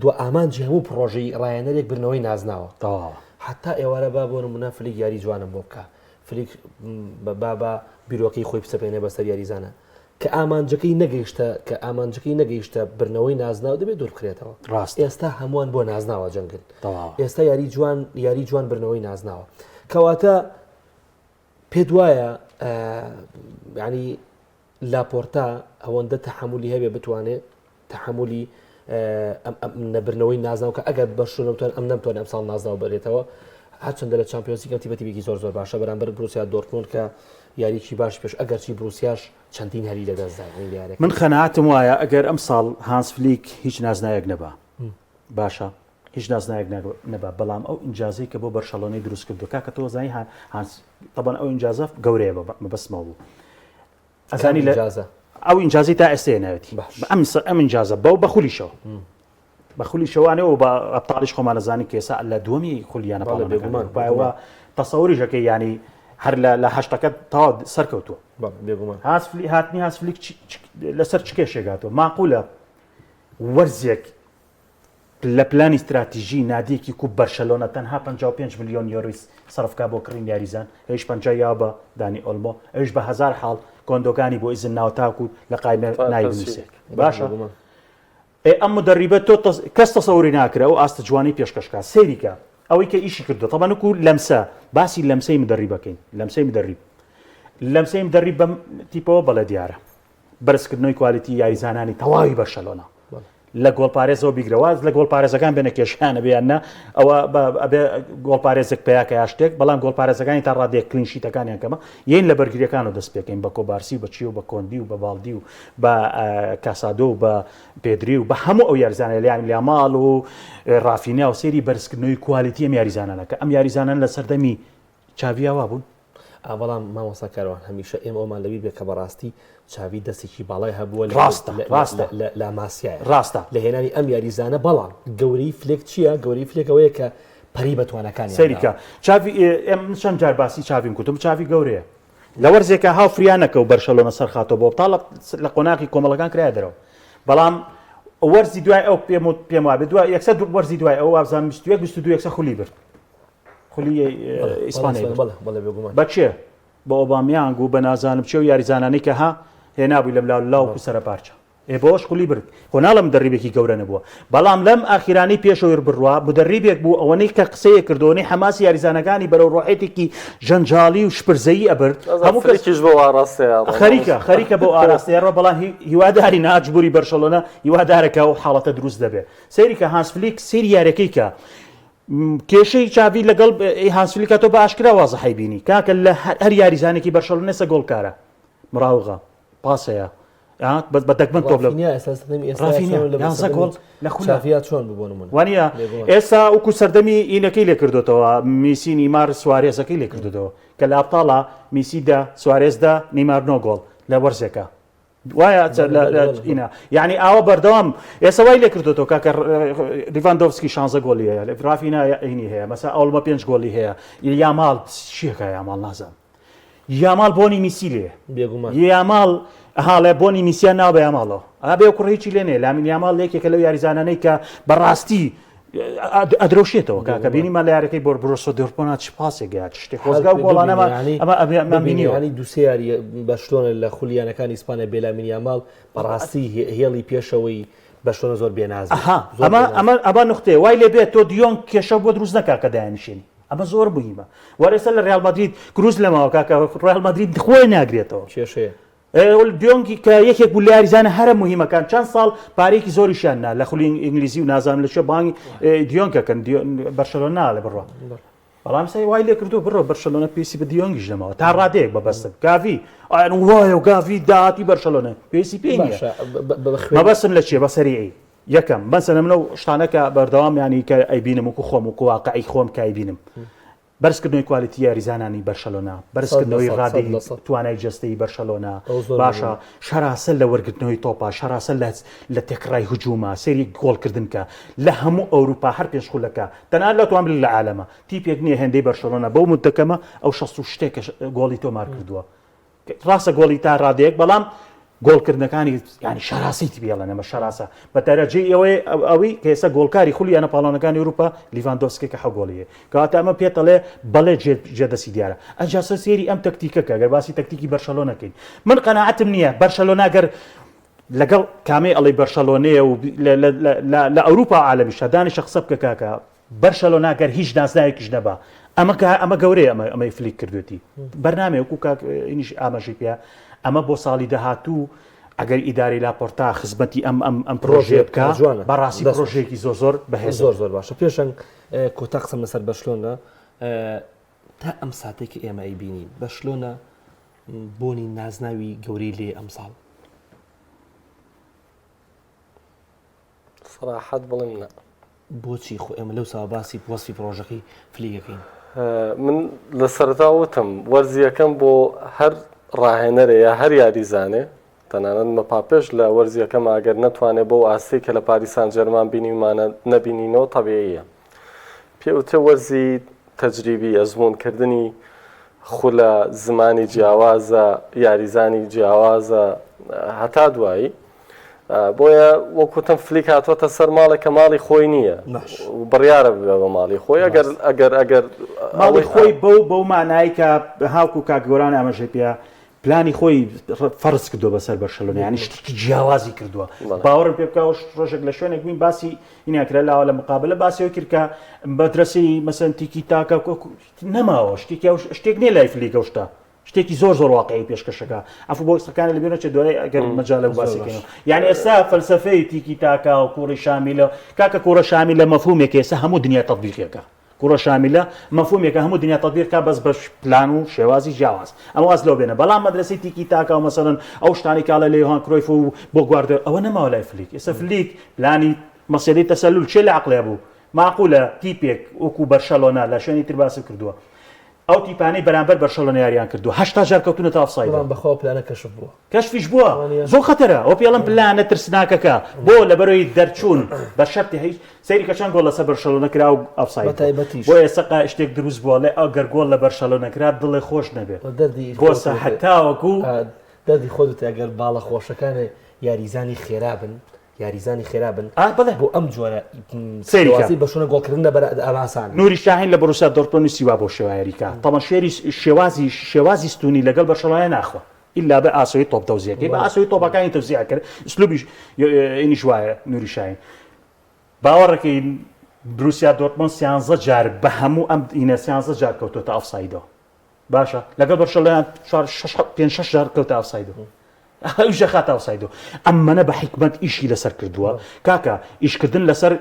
دو ئامانجی هەموو پڕۆژەی ڕایەنەرێک برنەوەی نازناوە تەواوە حتا ئێوارە با بۆ نمونە فلیک یاری جوانم بۆ بکە فلیک با بە بیرۆکەی خۆی بسەپێنێ بەسەر یاریزانە کە ئامانجەکەی نەگەیشتە کە ئامانجەکەی نەگەیشتە برنەوەی نازناو دەبێت دوور بخرێتەوە ڕاست ئێستا هەمووان بۆ نازناوە جەنگن تەواوە ئێستا یاری جوان یاری جوان برنەوەی نازناوە کەواتە پێت وایە ینی لاپۆرتا ئەوەندە تەحەمولی هەبێ بتوانێ تەحەمولی نەبرنەوەی نازناو کە ئەگەر بەرشلۆنە بتوان ئەم نەمتوانێ ئەمساڵ نازناو بەرێتەوە هەرچەندە لە چامپیۆنسی کەم تیپە تیپێکی زۆر زۆر باشە بەرامبەر بروسیا دۆرتموند کە یاریی باش پێش ئەگەرچی بروسیاش چەندین هەلی لەدەستدا یعنی لە یاریەکە. من قەناعەتم وایە ئەگەر ئەمساڵ هانس فلیک هیچ نازناوێک نەبا باشە هیچ نازناوێک نەبا بەڵام ئەو ئینجازەی کە بۆ بەرشەلۆنەی دروست کردو کاکە تۆ زانی هانس تەبەن ئەو ئینجازە گەورەیە مەبەستمەوە بوو ئەزانی لە ئەو ئینجازی تا ئێستێ ناوێتی ئەم ئەم ئینجازە بەو بە خولیشەوە بە خولی شەوانەوە بە ئەبتاڵیش خۆمان ئەزانی کێسا لە دووەمی خولیانە بێگومان پایەوە تەسەوریشەکەی ینی هەر لە هەشتەکە تا سەرکەوتووە بێگومان هاسفلی هاتنی هاسفلیک لەسەر چ کێشێک هاتووە ماقولە وەرزێک لە پلانی ستراتیژی نادیەکی کو بەرشەلۆنە تەنها 55 ملیۆن یۆرۆی سەرف کا بۆ کڕین یاریزان ئەویش 50 یاوە بە دانی ئۆلمۆ ئەویش بە هەزار حاڵ کۆندۆگانی بۆ ئیزن ناوە تاکو لە قایمە ناوی بنووسێت باشە ئێ ئەم مدەریبە تۆ کەس تەسەوری ناکرێ ئەو ئاستە جوانەی پێشکەش کا سەیری کە ئەوەی کە ئیشی کردو تەبەن وکو لەمسە باسی لەمسەی مدەریبەکەین لەمسەی مدەریب لەمسەی مدەریب بەم تیپەوە بەڵێ دیارە بەرزکردنەوەی quality یاریزانانی تەواوی بەرشەلۆنە لە گۆڵپارێزەوە بیگرە واز لە گۆڵپارێزەکان بێنە کێشیانە بێ یان نا ئەوە ئەبێ گۆڵپارێزێک پیاکە یا شتێک بەڵام گۆڵپارێزەکانی تا ڕادەیەک clean sheet ەکانیان کەمە یین لە بەرگریەکانەوە دەست پێکەین بە کۆبارسی و بە چی و بە کۆندی و بە باڵدی و بە کاسادۆ و بە پێدری و بە هەموو ئەو یاریزانە لیان لیاماڵ و ڕافینیا و سێری بەرزکردنەوەی quality ئەم یاریزانانە کە ئەم یاریزانان لە سەردەمی چاڤیا وابوون. ئا بەڵام مامۆستا کاروان هەمیشە ئێمە ئەومان لەبیر بێ کە بەڕاستی چاڤی دەستێکی باڵای هەبووە لە ڕاستە ڕاستە لە لاماسیایە ڕاستە لە هێنانی ئەم یاریزانە بەڵام گەورەی فلێک چییە گەورەی فلێک ئەوەیە کە پەری بە تواناکانی سەیری کە چاڤی ئێم من چەند جار باسی چاڤیم کردم چاڤی گەورەیە لە وەرزێکا هاو فریا نەکەو بەرشەلۆنە سەرخاتەوە بۆ تاڵە لە قۆناغی کۆمەڵەکان کرایە دەرەوە بەڵام وەرزی دوای ئەو پێم پێم وابێ دوای یەکسەر وەرزی دوای ئەو وابزانم 21 22 یەکسەر خولی برد خولی ئیسپانیای برد بە کێ بە ئۆبامیانگ و بە نازانم چێ و یاریزانانەی کە ها هێنابووی لەم لاو لاوکو سەرە پارچە ئێ بەوەش خولی برد خۆ ناڵێم مدەڕیبێکی گەورە نەبووە بەڵام لەم ئاخیرانەی پێشەوەی بڕوا مدەڕیبێک بوو ئەوەنەی کە قسەیە کرد ئەوەنەی حەماسی یاریزانەکانی بەرەو ڕۆحێتێکی ژەنجاڵی و شپرزەیی ئەبرد هەموو کەس خەریکیش بەو ئاڕاستەیە ڕۆ. خەریکە خەریکە بەو ئاراستەیە ڕۆ بەڵام هیواداری ناجبوری بەرشەلۆنە هیوادارە کە ئەو حاڵەتە دروست دەبێت سەیری کە هانس فلیک سەیری یاریەکەی کە کێشەی چاڤی لەگەڵ هانس فلیکا تۆ بە ئاشکرا وازحی بینی کاکە لە هەر یاریزانێکی بەرشەلۆنە ئێستا گۆڵکارە مراوغە پاسەیە بەس بە دەگمەن تۆپ لە ڕافینیا ئێستا سەردەمی ئێستا ڕافینیا چۆن لە یانزە سەردەمی گۆڵ لە خولا چاڤیا چۆن بوو بۆ نمونە وانە بێگومان ئێستا وەکو سەردەمی ئینەکەی لێ کردوتەوە میسی نیمار سوارێزەکەی لێ کردوتەوە کە لە ئەبتاڵا میسی دە سوارێز دە نیمار نۆ گۆڵ لە وەرزێکە وایە بەڵێ لە بەڵێ لە بەڵێ ئینا یعنی ئاوە بەردەوام ئێستا وای لێ کردوتەوە کاکە لیڤاندۆڤسکی 16 گۆڵی هەیە ڕافینا ئینی هەیە مەسا ئەوڵمە پێنج گۆڵی هەیە یاماڵ چیەکە یاماڵ نازانم یاماڵ بۆنی میسی لێ بێگومان یاماڵ هاڵێ بۆنی میسیان ناوە بە یاماڵەوە ئا بێ کوڕ هیچی لێ نییە لامین یاماڵ یەکێکە لەو یاریزانانەی کە بەڕاستی ئەدرەوشێتەوە کاکە بینیمان لە یاریەکەی بۆر بروسۆ دۆرتمۆند چ پاسێک گەیات شتێک خۆزگا و گۆڵانەمە ئەمە ئەمە بینیوە ینی دووسێ یاری بەرشلۆنە لە خولی یانەکانی ئیسپانیا بێ لامین یاماڵ بەڕاستی هێڵی پێشەوەی بەرشلۆنە زۆر بێناز بوو. ئەها زۆر ئەمە بێناز ئەمە ئەمە نوختەیە وای لێ بێت تۆ دیۆنگ کێشە بۆ دروست نەکا کە دایانیشێنی ئەمە زۆر مهمە وەرێستا لە ریال مەدرید کروز لەماوە کاکە ریال مەدرید خۆی ناگرێتەوە کێشەیە دیۆنگی کە یەکێک بوو لە یاریزانە هەرە مهمەکان چەند ساڵ پارەیەکی زۆریشیان نا لە خولی ئینگلیزی و نازانم لە کوێ بانگی دیۆنگەکەن بەرشەلۆنە ناڵێ بڕوا بەڵام سەی وای لێکردو بڕۆ بەرشەلۆنە پێویستی بە دیۆنگیش نەماوە تا ڕادەیەک بەبەستم گاڤی ئایان وایە و گاڤی داهاتی بەرشەلۆنە پێویستی پێی نییە مەبەستم لە چییە بە سەریعی. یەکەم مەسەلەن من ئەو شتانە کە بەردەوام یانی کە ئەیبینم وەکو خۆم وەکو واقعی خۆم کە ئەیبینم بەرزکردنەوەی quality یاریزانانی بەرشەلۆنە بەرزکردنەوەی ڕادەی توانای جەستەی بەرشەلۆنە باشە شەراسە لە وەرگرتنەوەی تۆپا شەراسە لە لە تێکڕای هجوومە سەیری گۆڵکردن کە لە هەموو ئەوروپا هەر پێنج خولەکە تەنها لە توان لە عالەمە تیپێک نییە هێندەی بەرشەلۆنە بەو مدەکەمە ئەو 60 و شتێکە گۆڵی تۆمار کردووە ڕاستە گۆڵی تا ڕادەیەک بەڵام گۆڵکردنەکانی ینی شەراسی تبیڵێن ئەمە شەراسە بە دەرەجەی ئەوەی ئەوەی کە ئێستا گۆڵکاری خولی یانە پاڵانەکانی ئەوروپا لیڤاندۆسکی کە حە گۆڵی هەیە کەواتە ئەمە پێتەڵێ بەڵێ جێدەسی دیارە ئەنجا سەر سێری ئەم تەکتیکەکە گەر باسی تەکتیکی بەرشەلۆنەکەین من قەناعەتم نییە بەرشەلۆنا گەر لەگەڵ کامەی ئەڵی بەرشەلۆنەیە و لە ئەوروپا عالەمیشە دانیشە قسە بکە کاکە بەرشەلۆنە گەر هیچ نازناوێکیش نەبا ئەمە کە ئەمە گەورەیە ئەمە ئەمەی فلیک کردوێتی بەرنامەیە وەکو کاک ئینیش ئاماژەی پێ ئەمە بۆ ساڵی داهاتوو ئەگەر ئیدارەی لاپۆرتا خزمەتی ئەم ئەم ئەم پرۆژەیە بکا جوانە بەڕاستی دەست پرۆژەیەکی زۆر زۆر بەهێز زۆر زۆر باشە پێشەنگ کۆتا قسەم لەسەر بەرشلۆنە تا ئەم ساتێک کە ئێمە ئەیبینین بەرشلۆنە بۆنی نازناوی گەورەی لێ ئەمساڵ سەراحەت بڵێم نا. بۆچی خۆ ئێمە لەو ساوە باسی وەسفی پڕۆژەکەی فلیک ئەکەین. من لە سەرەتا وتم وەرزی یەکەم بۆ هەر ڕاهێنەرێ یا هەر یاریزانێ تەنانەت مەپاپێش لە وەرزی یەکەم ئەگەر نەتوانێ بەو ئاستەی کە لە پاریس سان جێرمان بینیومانە نەبینینەوە تەبیعیە پێ وترێ وەرزی تەجریبی ئەزموونکردنی خولە زمانی جیاوازە یاریزانی جیاوازە هەتا دوایی بۆیە وەکوتم فلیک هاتووەتە سەر ماڵێک کە ماڵی خۆی نییە بڕیارە ببێ بە ماڵی خۆی ئەگەر ئەگەر ئەگەر ماڵی خۆی بەو بەو مانایی کە هاوکو کاک گۆران ئاماژەی پێ پلانی خۆی فەرز کردووە بەسەر بەرشەلۆنە یانی شتێکی جیاوازی کردووە باوەڕم پێ بکە ڕۆژێک لە شوێنێک بووین باسی ئیناکرا لاوە لە مقابلە باسیەوە کرد کە بەدرەسی مەسەن تیکی تاکە نەماوە شتێکی شتێک نییە لای فلیکە شتە شتێکی زۆر زۆر واقعی پێشکەشەکە عەفو بۆ قسەکانی لەبیر نەچێت دوای ئەگەر مەجالە باسی کەین یعنی ئێستا فەلسەفەی تیکی تاکا و کوڕی شامیلە کاکە کوڕە شامیلە مەفهومێکە ئێستا هەموو دنیا تەطبیقێکە کوڕە شامیلە مەفهومێکە هەموو دنیا تەطبیق کا بەس بە پلان و شێوازی جیاواز ئەمە واز لەو بێنە بەڵام مەدرسەی تیکی تاکا و مەسەلەن ئەو شتانی کاڵە لە یۆهان کرۆیف و بۆ گواردە ئەوە نەماوە لای فلیک ئێستا فلیک پلانی مەسەلەی تەسەلول چێ لە عەقڵێ بوو معقولە تیپێک وەکو بەرشەلۆنە لە شوێنی تر باسم کردووە ئەو تیپانەی بەرامبەر بەرشەلۆنە یاریان کردووە 80 جار کەوتونەتە ئۆفسایدەوە. بەڵام بەخوا پلانە کەشف بووە. کەشفیش بووە زۆر خەتەرە ئەو پێڵم پلانە ترسناکەکە بۆ لەبەرەوەی دەرچوون بە شەرتی هیچ سەیری کە چەند گۆڵ لەسەر بەرشەلۆنە کرا و ئۆفساید بەتایبەتیش بۆ ئێستا شتێک دروست بووە ئەڵێ ئەگەر گۆڵ لە بەرشەلۆنە کرا دڵێ خۆش نەبێت دەردی بۆسە هەتاوەکو دەردی خۆت وتی ئەگەر باڵە خۆشەکانێ یاریزانی خێرا بن یاریزانی خێرا بن ئا بەڵێ بۆ ئەم جۆرە سەیری کە. شێوازی بەشۆنە گۆڵکردن لە بەر ئاسان نوری شاهین لە بۆروسیا دۆرتموند نووسی وا بۆ شێوە یاریکا تەڵەن شێری شێوازی شێوازی ستونی لەگەڵ بەرشەلۆنە ناخوا ئیلا بە ئاسۆی تۆپ تەوزیعەکەی بە ئاسۆی تۆپەکانی تەوزیع کرد ئسلوبیش ئینیش وایە نوری شاهین باوەڕەکەی بروسیا دۆرتموند سیانزە جار بە هەموو ئەم ئینە سیانزە جار کەوتۆتە ئۆفسایدەوە باشە لەگەڵ بەرشەلۆنە چوار شەش پێنج شەش جار کەوتە ئۆفسایدەوە ئەویش دەخاتە ئۆفسایدەوە ئەمەنە بە حیکمەت ئیشی لەسەر کردووە کاکە ئیشکردن لەسەر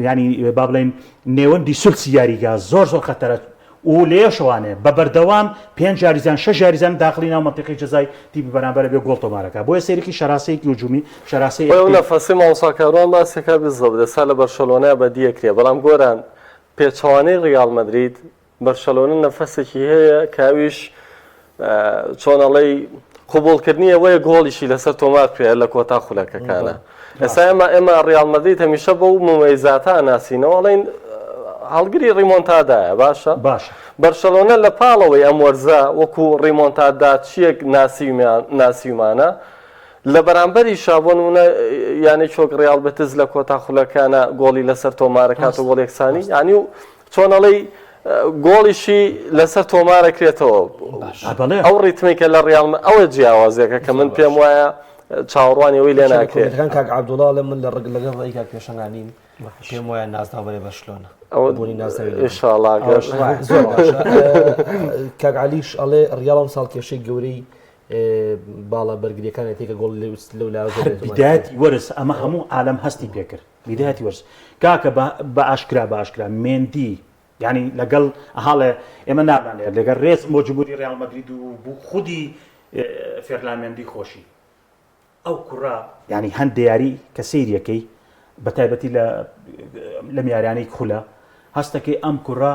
ینی با بڵێین نێوەندی سولسی یاریگا زۆر زۆر خەتەرە و لێشوانێ بە بەردەوام پێنج یاریزان شەش یاریزان داخلی ناو مەنتیقەی جەزای تیپی بەرامبەرە بێ گۆڵ تۆمارەکە بۆیە سەیرێکی شەراسەیەکی هجومی شەراسەی بۆیە ئەو نەفەسەی مامۆستا کاروان باسێکا بالضبط ئێستا لە بەرشەلۆنە بەدیەکرێ بەڵام گۆران پێچەوانەی ڕیاڵ مەدرید بەرشەلۆنە نەفەسێکی هەیە کە ئەویش چۆن ئەڵێی قبوڵکردنی ئەوەیە گۆڵیشی لەسەر تۆمار بکرێت لە کۆتا خولەکەکانە ئێستا ئێمە ئێمە ڕیاڵ مەدرید هەمیشە بەو ممەیزاتە ئەناسینەوە ئەڵێن هەڵگری ڕیمۆنتادایە باشە باشە بەرشەلۆنە لە پاڵەوەی ئەم وەرزە وەکو ڕیمۆنتادا چیەک ناسیومانە لە بەرامبەریشا بۆ نمونە یانەی چۆک ڕیاڵ بەتز لە کۆتا خولەکانە گۆڵی لەسەر تۆمارەکات و گۆڵ یەکسانی یعنی و چۆن ئەڵێی گۆڵیشی لەسەر تۆمارەکرێتەوە ئەو ڕیتمێک کە لە ڕیاڵ ئەوە جیاوازێکە کە من پێم وایە چاوەڕوانی ئەوەی لێ ناکرێت کاک عەبدوڵا لە من لە ڕگ لەگەڵ ڕێی کاک پێشەنگانیم پێم وایە نازناو بەرێ بەرشلۆنە ئەوە بۆنی نازناوی لێ ئینشاڵڵا زۆر باشە کاک عەلیش ئەڵێ ڕیاڵ ئەم ساڵ کێشەی گەورەی باڵا بەرگریەکانێتی کە گۆڵ لەو لاوە بدایەتی وەرز ئەمە هەموو عالەم هەستی پێکرد بیدایەتی وەرز کاکە بە ئاشکرا بە ئاشکرا مێندی یعنی لەگەڵ هاڵێ ئێمە نابانێت لەگەڵ ڕێز بۆ جمهوری ڕیال مەدرید و بۆ خودی فێرلان مێندی خۆشی. ئەو کوڕە یانی هەندێ یاری کە سەیریەکەی بە تایبەتی لە لەم یاریانەی خولە هەستەکەی ئەم کوڕە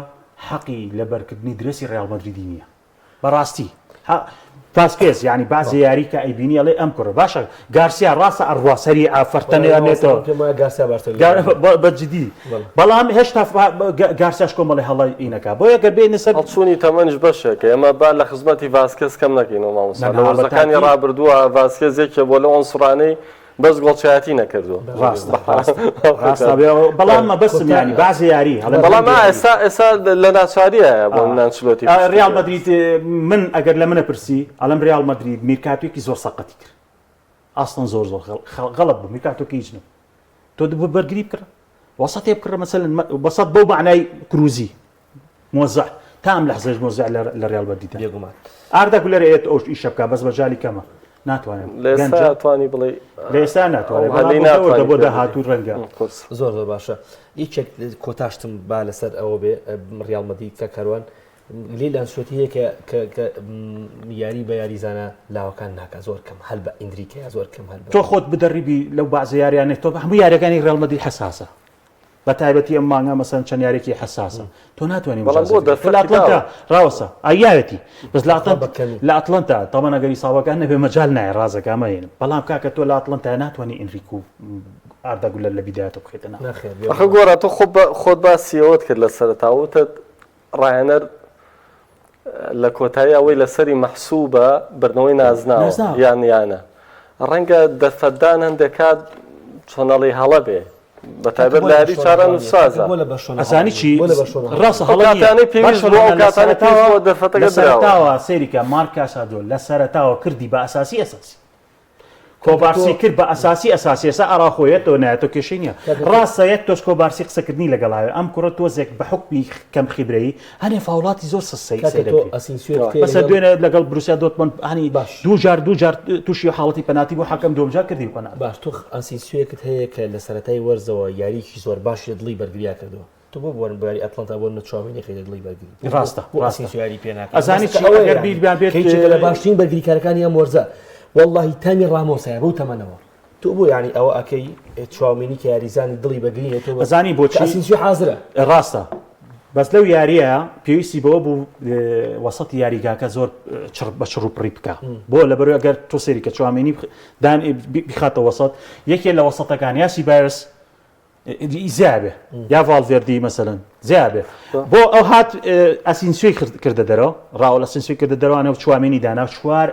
حەقی لەبەرکردنی درێسی ڕیاڵ مەدریدی نییە بەڕاستی ڤاسکێز یعنی بازێ یاری کە ئەیبینی ئەڵێ ئەم کوڕە باشە گارسیا ڕاستە ئەڕوا سەری ئافەرتەنێتەوە بە جدی بەڵام هێشتا گارسیاش کۆمەڵی هەڵی ئینەکە بۆیە گەر بێنە سەر هەڵچوونی تەمەنیش بەشێکە ئێمە با لە خزمەتی ڤاسکێز کەم نەکەینەوە مامۆستا لە وەرزەکانی ڕابردووە ڤاسکێز یەکێ بۆ لەو عونسڕانەی بەس گۆڵچایەتی نەکردووە. ڕاستە ڕاستە ڕاستە بەڵام مەبەستم یانی بازێ یاری هەڵێ بەڵام ئێستا ئێستا لە ناچاریە بۆ ئەنچلۆتی ڕیاڵ مەدرید من ئەگەر لە منە پرسی ئەڵێم ڕیاڵ مەدرید میرکاتوێکی زۆر سەقەتی کرد ئەسڵەن زۆر زۆر غەڵەت بوو میرکاتۆکە هیچ نەبوو تۆ دەبوو بەرگری بکڕە وەسەتێ بکڕە مەسەلەن وەسەت بەو مەعنای کروزی مۆزع تا ئەم لەحزەش مۆزع لە ڕیال مەدریدە بێگومان ئاردا گولەر ئەیەت ئەوش ئیشە بکا بەس مەجالی کەمە ناتوانێت لە ئێستا توانی بڵێ لە ئێستا ناتوانێت بەڵام بۆ داهاتوو ڕەنگە زۆر زۆر باشە یەکێک کۆتاشتم با لەسەر ئەوە بێ ڕیال مەدرید کە کاروان لیل ئەنسۆتی هەیە کە کە کە یاری بە یاریزانە لاوەکان ناکا زۆر کەم هەل بە ئیندریکەیە زۆر کەم هەل تۆ خۆت بدەڕیبی لەو بەعزە یاریانەی تۆ هەموو یاریەکانی ڕیال مەدرید حەساسە بە تایبەتی ئەم مانگە مەسەن چەند یاریێکی حەساسە تۆ ناتوانانی بەڵام بۆ دەرفەتی لە ئەتلەنتا ڕاوەسە ئایاەتی بەس لە ئەتلەنتا لە ئەتلەنتا تەمەن ئەگەری ساوەکان نەبێ مەجال نایە ڕازەکە مەهێنم بەڵام کاکە تۆ لە ئەتلەنتا ناتوانانی ئینریک و ئاردا گولەر لە بیدایەتە بخێتە ناو ئەخە گۆرا تۆ خۆت باسی ئەوەت کرد لە سەرەتا وتت ڕاهێنەر لە کۆتایی ئەوەی لەسەری مەحسوبە بردنەوەی نازناوە یان یانە ڕەنگە دەرفەتدان هەندێک کات چۆنەڵی هەڵە بێ بە تایبەت لە یاری چارەنووسسازە. ئەزانی چی ڕاستە هەڵە نییە کاتانەی پێویست بوو ئەو کاتانەی پێویست بووە دەرفەتەکە دراوە. لە سەرەتاوە سەیری کە مارک کاسادۆ لە سەرەتاوە کردی بە ئەساسی ئەساسی. کۆبارسی کرد بە ئەساسی ئەساسی ئێستا ئاراخۆ یەتەوە نایەتەوە کێشەی نییە ڕاستە یەک تۆز کۆبارسی قسەکردنی لەگەڵاوێ ئەم کوڕە تۆزێک بە حوکمی کەم خیبرەیی هەنێ فاوڵاتی زۆر سەی سەی دەکرێت مەسەلەن دوێنێ لەگەڵ بروسیا دۆرتموند هەنی دوو جار دوو جار تووشی حاڵەتی پەناتی بوو حەکەم دووەم جار کردی پەناتی باش تۆ ئەسینسیۆیەکت هەیە کە لە سەرەتای وەرزەوە یارییەکی زۆر باشی لە دڵی بەرگریا کردووە تۆ بۆ بۆن بۆ یاری ئەتڵەنتا بۆ نە چوامینی خەیتە دڵی بەرگری ڕاستە بۆ ئەسینسیۆ یاری پێ ناکات ئەزانی چی ئەگەر بیرمان بێت کە یەکێکە لە باشترین بەرگریکارەکانی ئەم وەرزە وەڵڵاهی تامی ڕامۆسایە بەو تەمەنەوە تۆ بۆ یانی ئەوە ئەکەی چوامینی کە یاریزانی دڵی بەگرینە تۆ ئەزانی بۆچی ئەسینسیۆ حازرە ڕاستە بەس لەو یاریە پێویستی بەوە بوو وەسەتی یاریگاکە زۆر چڕ بە چڕ و پڕی بکە بۆ لەبەرەوە گەر تۆ سێری کە چوامێنی دان بخاتە وەسەت یەکێ لە وەسەتەکان یاسی بایرس زیابێ یا ڤالڤێردی مەسەلەن زیابێ بۆ ئەو هات ئەسینسیۆی کردە دەرەوە ڕاوە لە سنسیۆی کردە دەروانە و چوامێنی دانا چوار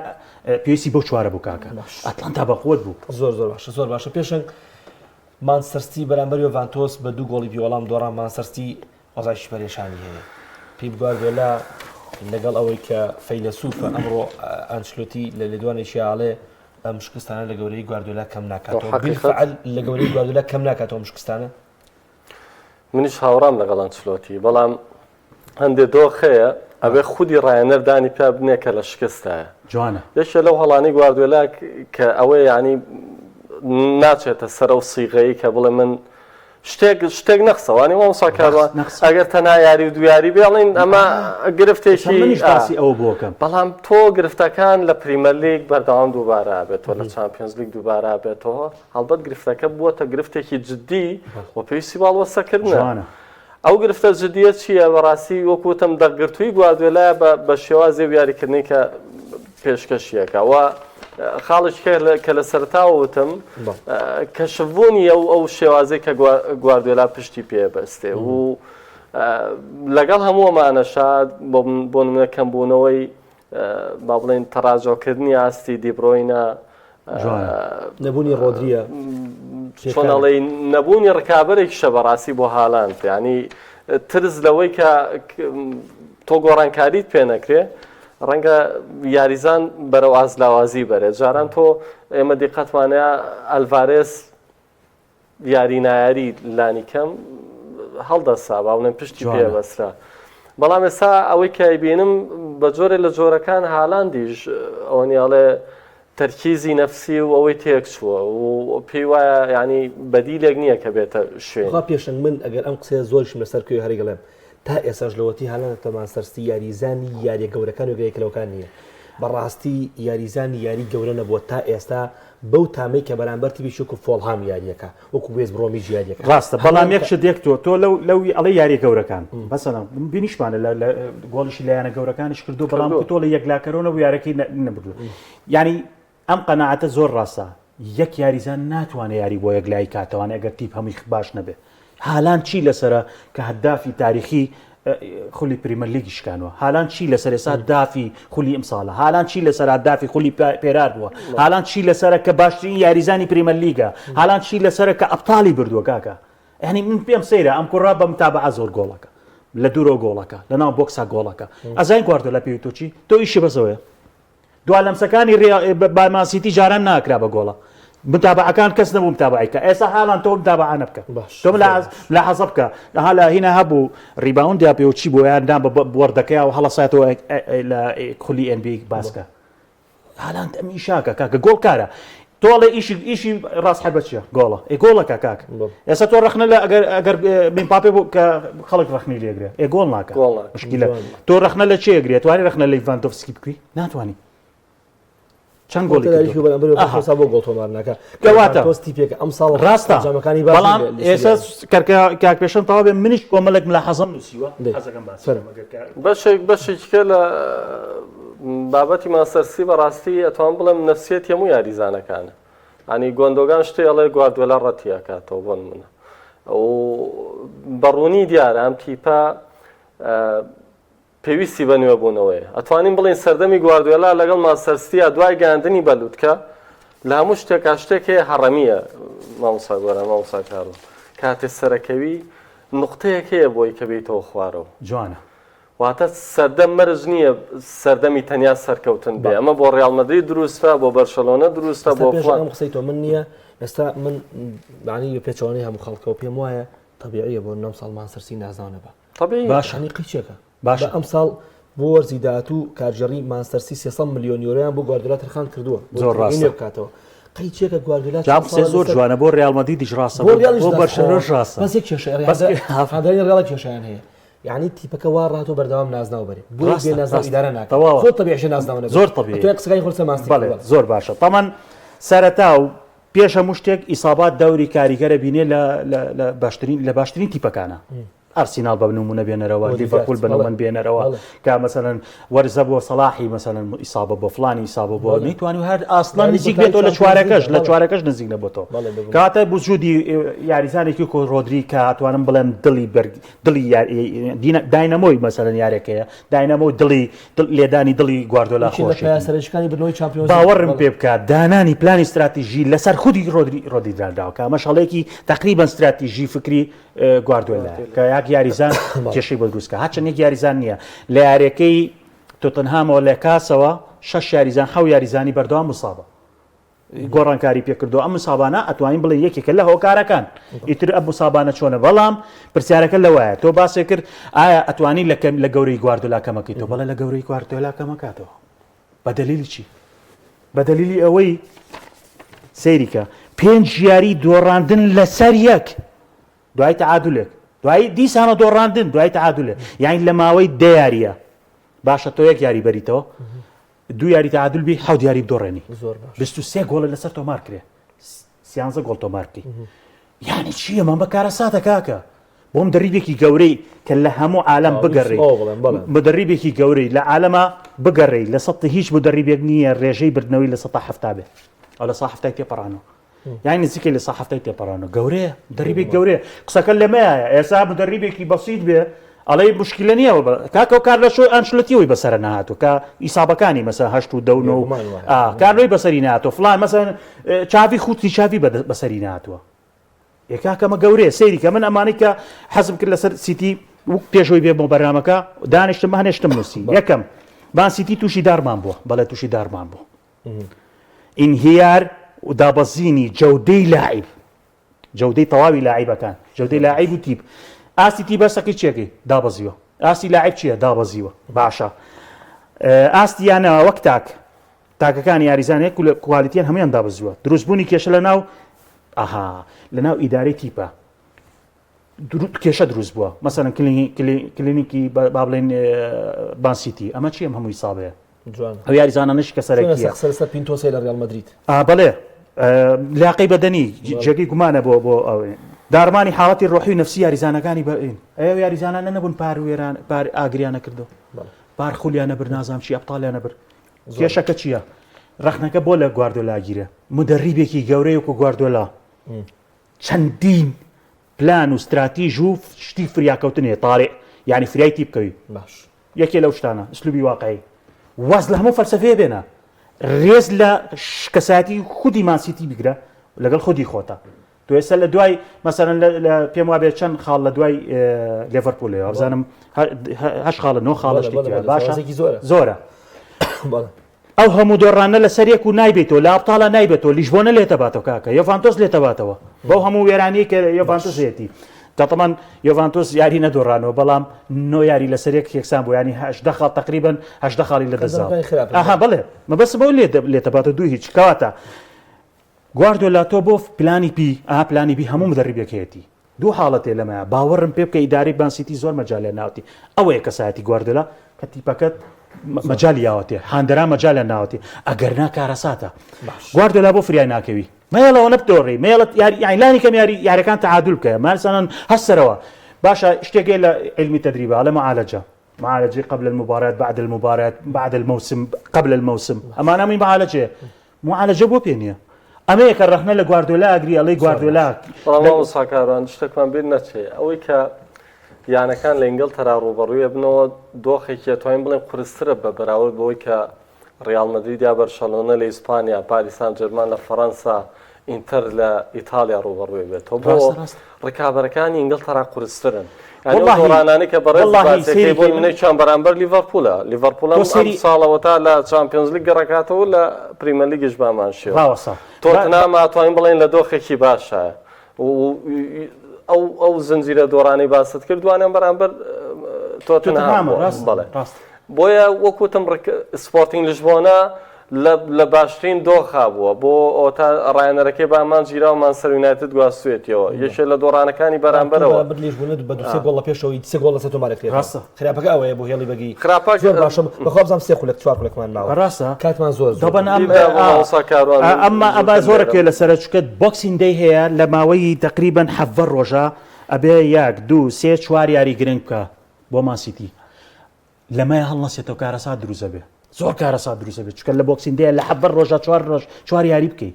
پێویستی بەو چوارە بوو کاکە ئەتلانتا بەقوت بوو زۆر زۆر باشە زۆر باشە پێشنگ مانچستەر سیتی بەرامبەر یۆڤانتۆس بە دوو گۆڵی بیوەڵام دۆڕا مانچستەر سیتی وەزعێکی پەرێشانی هەیە پیپ گواردیۆلا لەگەڵ ئەوەی کە فەیلەسوفە ئەمڕۆ ئەنچلۆتی لە لێدوانێکی ئاڵێ ئەم شکستانە لە گەورەی گواردیۆلا کەم ناکاتەوە بالفعل لە گەورەی گواردیۆلا کەم ناکاتەوە ئەم شکستانە منیش هاوڕام لەگەڵ ئەنچلۆتی بەڵام هەندێ دۆخ هەیە ئەبێ خودی ڕایەنەر دانی پیا بنێ کە لە شکستایە جوانە یەکێ لەو هەڵانەی گواردیۆلا کە ئەوەیە یعنی ناچێتە سەر ئەو سیغەیە کە بڵێ من شتێک شتێک نەخسە وانی مامۆستا کاروان ئەگەر تەنها یاری و دویاری بێڵین ئەمە گرفتێکی منیش باسی ئەوە بۆکەم بەڵام تۆ گرفتەکان لە پریمەرلیگ بەردەوام دووبارە بێتەوە لە چامپیۆنزلیگ دووبارە بێتەوە هەڵبەت گرفتەکە بووەتە گرفتێکی جددی و پێویستی بە هەڵوەستەکردنە ئەو گرفتە جدییە چییە؟ بەڕاستی وەکو وتم دەقگرتووی گواردیۆلایە بە بە شێوازی و یاریکردنی کە پێشکەشی ئەکا و خاڵێکی کە کە لە سەرەتاوە وتم کەشفبوونی ئەو ئەو شێوازەی کە گواردیۆلا پشتی پێ بەستێ و لەگەڵ هەموو ئەمانەشا بۆ نمونە کەمبوونەوەی با بڵێن تەڕاجۆکردنی ئاستی دیبرۆینە نەبوونی ڕۆدریە چۆنەڵی نەبوونی ڕکابەرێکیشە بەڕاستی بۆ هالاند ینی ترس لەوەی کە تۆ گۆڕانکاریت پێ نەکرێ ڕەنگە یاریزان بەرەو ئاست لاوازی بەرێ جاران تۆ ئێمە دیقەتمانەیە ئەلڤارێس یاری نایاری لانیکەم هەڵدەسا با بڵێن پشتی پێ بەسرا بەڵام ئێستا ئەوەی کە ئەیبینم بە جۆرێ لە جۆرەکان هالاندیش ئەوە نیاڵێ تەرکیزی نەفسی و ئەوەی تێک چووە و پێی وایە ینی بەدیلێک نییە کە بێتە شوێن خوا پێشنگ من ئەگەر ئەم قسەیە زۆریشم لەسەر کوێ هەرگڵێم تا ئێساش لەوەتی هالاند تەمان سەرستی یاریزانی یاریە گەورەکان و گەیەکلەوەکان نییە. بەڕاستی یاریزانی یاری گەورە نەبووە تا ئێستا بەو تامەی کە بەرامبەر تیپی وەکو فۆڵهام یاریەکە وەکو وێست برۆمیچ یاریەکە ڕاستە بەڵام یەک شت یەک تۆ تۆ لەو لەو ئەڵێ یاری گەورەکان مەسەلەن بینیشمانە لە لە گۆڵیشی لە یانە گەورەکانیش کردو بەڵام تۆ لە یەکلاکەرەوە نەبوو یارەکەی نەبردوو یعنی ئەم قەناعەتە زۆر ڕاستە یەک یاریزان ناتوانێت یاری بۆ یەکلایی کاتەوانێ ئەگەر تیپ هەمووی باش نەبێ هالان چی لەسرە کە هەدافی تاریخی خولی پریمەر لیگی شکانوە هالان چی لەسەر ئێستا دافی خولی ئەمساڵە هالان چی لەسەر دافی خولی پێرار بووە هالان چی لەسەرە کە باشترین یاریزانی پریمەر لیگە هالان چی لەسەرە کە ئەبتاڵی بردووە کاکە یعنی من پێم سەیرە ئەم کوڕە بە متابعە زۆر گۆڵەکە لە دوورەوە گۆڵەکە لە ناو بۆکسا گۆڵەکە ئەزای گواردۆلا پێی تۆ چی تۆ ئیشی بەسەوەیە دوا لەمسەکانی با مانسیتی جاران ناکرا بە گۆڵە متابعەکان کەس نەبوو متابعی کە ئێستا هالاند تۆ متابعە بکە تۆ لا حەزە بکە ها لە هینا هەبوو rebound یا پێ چی بۆ یان دام بە بۆردەکەی و هەڵەسایەتەوە لە خولی NBA باسکە هالاند ئەم ئیشاکە کاکە گۆڵکارە تۆڵێ ئیشی ئیشی ڕاست حەر بە چیە گۆڵە ئێ گۆڵەکە کاک ئێستا تۆ ڕخنە لە ئەگەر ئەگەر مباپێ بۆ کە خەڵک ڕخنی لێگرێ ئێ گۆڵ ناکە مشکلە تۆ ڕخنە لە چێ گرێت توانی ڕخنە لە لیڤاندۆفسکی بکری ناتوانانی چەند گۆڵی بۆ گۆڵ تۆمار ناکە کەواتە تۆستی پێک ئەم ساڵ ڕاستە جامەکانی بەڵام ئێستا کەرکە کاک پێشەن تەواو بێ منیش کۆمەڵێک ملاحەزەم نووسیوە حەزەکەم باس بەشێک بەشێکە لە بابەتی مانچستەر سیتی بەڕاستی ئەتوان بڵێم نفسیەتی هەموو یاریزانەکانە ینی گۆندۆگان شتێ ئەڵێ گواردیۆلا ڕەتی ئەکاتەوە بۆ نمونە و بەڕوونی دیارە ئەم تیپە پێویستی بە نوێبوونەوەیە ئەتوانین بڵین سەردەمی گواردیۆلا لەگەڵ مانچستەر سیتیا دوای گەیاندنی بە لوتکە لە هەموو شتێکا شتێک هەیە هەڕەمیە مامۆسا گۆران مامۆسا کارۆ کاتێ سەرەکەوی نقطەیەک هەیە بۆی کە بیتەوە خوارەوە جوانە واتە سەردەم مەرج نییە سەردەمی تەنیا سەرکەوتن بێ ئەمە بۆ ڕیاڵ مەدرید دروستە بۆ بەرشەلۆنە دروستە بۆ فڵان ئەم قسەی تۆ من نییە ئێستا من معنی بە پێچەوانەی هەموو خەڵکەوە پێم وایە طبیعیە بۆ نەم ساڵ مانچستەر سیتی نازناو نەبا طبیعی باشە هەنی قیچێکە باشە ئەم ساڵ بۆ وەرزی داهاتوو کارگێڕی مانچستەر سیتی 300 ملیۆن یۆرۆیان بۆ گواردیۆلا تەرخان کردووە زۆر ڕاستە بکاتەوە قەیچێکە گواردیۆلا جا قسەی زۆر جوانە بۆ ڕیاڵ مەدریدیش ڕاستە بۆ ڕیاڵیش بۆ بەرشەلۆنەش ڕاستە بەس یەک کێشە بەس هاندەرانی ڕیاڵ کێشەیان هەیە یعنی تیپەکە وا ڕاتۆ بەردەوام نازناو بەرێ بۆ بێ نازناو ئیدارە ناکات تەواوە زۆر تەبیعیشە نازناو نەبێت زۆر تەبیعی تۆ قسەکانی خۆت سەماستی بەڵێ زۆر باشە تەمان سەرەتا و پێش هەموو شتێک ئیسابات دەوری کاریگەرە بینێ لە لە باشترین لە باشترین تیپەکانە ئەرسیناڵ بە نمونە بێنەرەوە لیڤەرپول بە نمونە بێنەرەوە کە مەسەلەن وەرزە بۆ سەڵاحی مەسەلەن ئیسابە بۆ فلانی ئیسابە بۆ نەیتوانی هەر ئاسڵان نزیک بێتەوە لە چوارەکەش لە چوارەکەش نزیک نەبێتەوە کاتە وجودی یاریزانێکی کۆ ڕۆدری کە ئەتوانم بڵێم دڵی بەرگ دڵی داینەمۆی مەسەلەن یارێکەیە داینەمۆ دڵی لێدانی دڵی گواردۆلا خۆشی سەرشکانی بردنەوەی چامپیۆنز باوەڕم پێ بکات دانانی پلانی استراتیژی لەسەر خودی ڕۆدری ڕۆدری دانراوە کە ئەمەش هەڵەیەکی تقریبا استراتیژی فکری گواردیۆلا کە یاک یاریزان کێشەی بۆ دروستکە هەرچەند یەک یاریزان نییە لە یاریەکەی تۆتنهامەوە لە کاسەوە شەش یاریزان حەو یاریزانی بەردەوام مصابە گۆڕانکاری پێکردو ئەم مسابانە ئەتوانین بڵێ یەکێکە لە هۆکارەکان ئیتر ئەم مسابانە چۆنە بەڵام پرسیارەکە لەوایە تۆ باسێ کرد ئایا ئەتوانی لە کەم لە گەورەی گواردۆلا کەمەکەی تۆ بەڵێ لە گەورەی گواردۆلا کەمەکاتەوە بە دەلیلی چی بە دەلیلی ئەوەی سەیریکە پێنج یاری دۆڕاندن لەسەر یەک دوای تەعادولێک دوای دیسانە دۆڕاندن دوای تەعادولێک یانی لە ماوەی دە یاریە باشە تۆ یەک یاری بەریتەوە دوو یاری تەعادول بی حەوت یاری بدۆڕێنی 23 گۆڵە لەسەر تۆمار کرێ سیانزە گۆڵ تۆمار بکەی یعنی چییە مەمە کارەساتە کاکە بۆ مدەریبێکی گەورەی کە لە هەموو عالەم بگەڕێی مدەریبێکی گەورەی لە عالەما بگەڕێی لە سەد هیچ مدەریبێک نییە ڕێژەی بردنەوەی 70% بێ ئەو 70% تێپەڕانەوە یانی نزیکەی 70% تێپەڕانەوە گەورەیە مدەریبێک گەورەیە قسەکە لەمەیە ئێستا مدەریبێکی بەسیت بێ ئەڵێ مشکلە نییە کاکە و کار لە شۆی ئەنشلەتیەوەی بەسەر نهاتوو کە ئیسابەکانی مەسە هەشت و دە و نۆ کارلۆی بەسەری ناتۆ فلان مەسەن چاوی خوتی چاوی بەسەری ناتوە ئێ کاکە ئەمە گەورەیە سەیری کە من ئەمانەی کە حەزم کرد لەسەر سیتی و پێشەوەی بێ بۆ بەرنامەکە دانیشتم هەنێشتم نووسی یەکەم مان سیتی تووشی دارمان بووە بەڵێ تووشی دارمان بوو ئینهیار و دابەزینی جەودەی لاعیب جەودەی تەواوی لاعیبەکان جەودەی لاعیب و تیپ ئاستی تیپ بەسەکەی چێکەی دابەزیوە ئاستی لاعیب چییە دابەزیوە باشە ئاستی یانە وەک تاک تاکەکانی یاریزانێک کوالیتیان هەموویان دابەزیوە دروستبوونی کێشە لە ناو ئەها لە ناو ئیدارەی تیپە کێشە دروست بووە مەسەلەن کلینیکی با بڵێن بانسیتی ئەمە چی ئەم هەمووی ساڵەیە. ئەو یاریزانانەش کە سەرەکیە سەر پینتۆسی لە ریال مەدرید بەڵێ لاقەی بەدەنی جێگەی گومانە بۆ بۆ ئەو داڕمانی حاڵەتی ڕۆحی و نفسی یاریزانەکانی بەین ئەو یاریزانانە نەبوون پار وێران پار ئاگریانە کردو پار خولیانە بر نازام چی ئەبتالیانە بر کێشەکە چییە؟ ڕەخنەکە بۆ لە گواردۆلا گیرە مدەریبێکی گەورەی وەکو گواردۆلا چەندین پلان و ستراتیژ و شتی فریاکەوتن هەیە تارێ یعنی فریای تی بکەوی باش یەکێ لەو شتانە ئسلوبی واقعی واز لە هەموو فەلسەفەیە بێنە ڕێز لە کەسایەتی خودی مانسیتی بگرە لەگەڵ خودی خۆتە تۆ ئێستا لە دوای مەسەرەن لە پێم وابێت چەند خاڵ لە دوای لێڤەرپولەوە بزانم هەش خاڵە نۆ خاڵە شتێکی باشە زۆرە ئەو هەموو دۆڕانە لەسەر یەک و نایبێتەوە لە ئەبتاڵە نایبێتەوە لیشبۆنە لێتەباتەوە کاکە یۆڤانتۆس لێتەباتەوە بەو هەموو وێرانی کە یۆڤانتۆس هەیەتی تەتەمان یۆڤانتۆس یاری نەدۆڕانەوە بەڵام نۆ یاری لەسەر یەک یەکسان بوو ینی هەشدە خاڵ تقریبن هەشدە خاڵی لە دەستدا ئەها بڵێ مەبەست بەو لێ لێتەباتەوە دوو هیچ کەواتە گواردۆلا تۆ بۆ پلانی بی ئا پلانی بی هەموو مدەڕیبێک هەیەتی دوو حاڵەتێ لەمەیە باوەڕم پێ بکە ئیدارەی مان سیتی زۆر مەجالیان ناوەتی ئەوەیە کەسایەتی گواردۆلا کە تیپەکەت مەجالی یاوەتێ هاندەران مەجالیان ناوەتی ئەگەر نا کارەساتە گواردۆلا بۆ فریای ناکەوی مەیەڵەوە نەبدۆڕی مەیەڵت یاری یانی لانی کەم یاری یاریەکان تەعادول بکە مارسانان هەستەرەوە باشە شتێکێ لە علمی تدریبە ئەڵێ معالەجە معالەجەی قبل المبارات بعد المبارات بعد الموسم قبل الموسم ئەمانە هەمووی معالەجەیە معالەجە بۆ پێ نییە ئەمەیە کە ڕەخنە لە گواردۆلا ئەگری ئەڵێی گواردۆلا بەڵام مامۆستا کاروان شتێکمان بیر نەچێ ئەوەی کە یانەکان لە ئینگلتەرا ڕووبەڕووی ئەبنەوە دۆخێکی ئەتوانین بڵێن قورسترە بە بەراورد بەوەی کە ڕیاڵ مەدرید یا بەرشەلۆنە لە ئیسپانیا، پاریس سان جێرمان لە فەڕەنسا، ئینتەر لە ئیتاڵیا ڕووبەڕووی بێتەوە. بۆ ڕکابەرەکانی ئینگلتەرا قورسترن. یانی ئەو دۆڕانانەی کە بەڕێز باسەکەی بۆ منێکیان بەرامبەر لیڤەرپوولە. لیڤەرپوول ئەم ساڵەوە تا لە چامپیۆنزلیگ گەڕەکاتەوە لە پریمەرلیگیش بامان شێوە. تۆتنهام ئەتوانین بڵێین لە دۆخێکی باشە. ئەو ئەو زنجیرە دۆڕانەی باست کرد دوانیان بەرامبەر تۆتنهام بەڵێ بۆیە وەکوتم سپۆرتینگ لشبۆنە لە باشترین دۆخا بووە بۆ ئەوتا ڕایەنەرەکەی بە ئامانج گیراوە مانچستەر یونایتد گواستوێتیەوە یەکێ لە دۆڕانەکانی بەرامبەرەوە بەرامبەر لیشبۆنە بە دوو سێ گۆڵ لە پێشەوەی سێ گۆڵ لەسەر تۆمار دەکرێت ڕاستە خراپەکە ئەوەیە بۆ هێڵی بەگی خراپە زۆر باشە بەخوا بزانم سێ خولەک چوار خولەکمان ماوە ڕاستە کاتمان زۆر زۆر دەبەن ئەم بیردا بۆ مامۆستا کاروان ئەمما ئەمە زووتر زۆرە لێرەم. کوێ لەسەرە چونکە Boxing Day هەیە لە ماوەی تقریبا حەڤە ڕۆژە ئەبێ یەک دوو سێ چوار یاری گرنگ بکە بۆ مان سیتی لەمەیا هەڵنەسێتەوە کارەسات دروست ئەبێ زۆر کارەسات دروست ئەبێ چونکە لە Boxing Day لە حەڤە ڕۆژە چوار ڕۆژ چوار یاری بکەی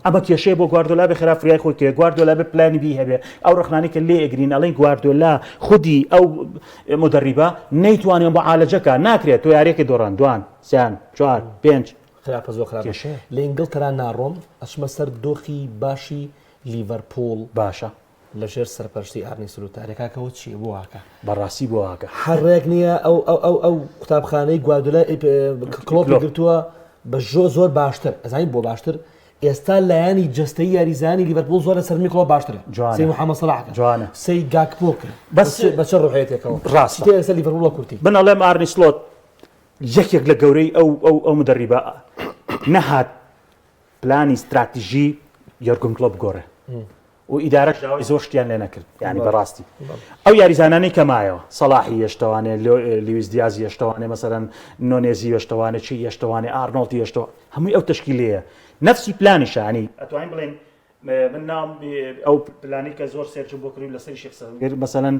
ئەمە کێشەیە بۆ گواردۆلا بێ خراپ فریای خۆی کێ گواردۆلا بێ پلانی بی هەبێ ئەو ڕخنانی کە لێ ئەگرین ئەڵێن گواردۆلا خودی ئەو مدەڕیبە نەیتوانێ معالەجەکە ناکرێت تۆ یاریەکە دۆڕان دوان سیان چوار پێنج خراپە زۆر خراپە کێشەیە. لە ئینگڵتەرا ناڕۆم ئەچمە سەر دۆخی باشی لیڤەرپوڵ باشە لە ژێر سەرپەرشتی ئارنی سلوت ئەرێ کاکە ئەوە چییە بۆ واکە؟ بەڕاستی بۆ واکە. هەر ڕێک نییە ئەو ئەو ئەو ئەو قوتابخانەی گواردیۆلا کلۆپی گرتووە بە ژۆ زۆر باشتر ئەزانی بۆ باشتر ئێستا لایەنی جەستەی یاریزانی لیڤەرپوڵ زۆر لە سەرمی کلۆپ باشترە جوانە سەی محەممەد سەلاح کە جوانە سەی گاکپۆ کە بەس بە چ ڕوحیەتێکەوە ڕاستە چی لەسەر لیڤەرپوڵ بە کورتی من ئەڵێم ئارنی سلۆت یەکێک لە گەورەی ئەو ئەو ئەو مدەڕیبە نەهات پلانی ستراتیژی یۆرگن کلۆپ بگۆڕێ و ئیدارەش داوای زۆر شتیان لێ نەکرد یعنی بەڕاستی ئەو یاریزانانەی کە مایەوە سەڵاحی یەشتەوانێ لویس دیازی یەشتەوانێ مەسەرەن نۆنێزی یەشتەوانێ چی یەشتەوانێ ئارنۆڵتی یەشتەوە هەمووی ئەو تەشکیلەیە نەفسی پلانیشە ینی ئەتوانین بڵێن من ناوم ئەو پلانی کە زۆر search م بۆ کردو لەسەری شێخ مەسەلەن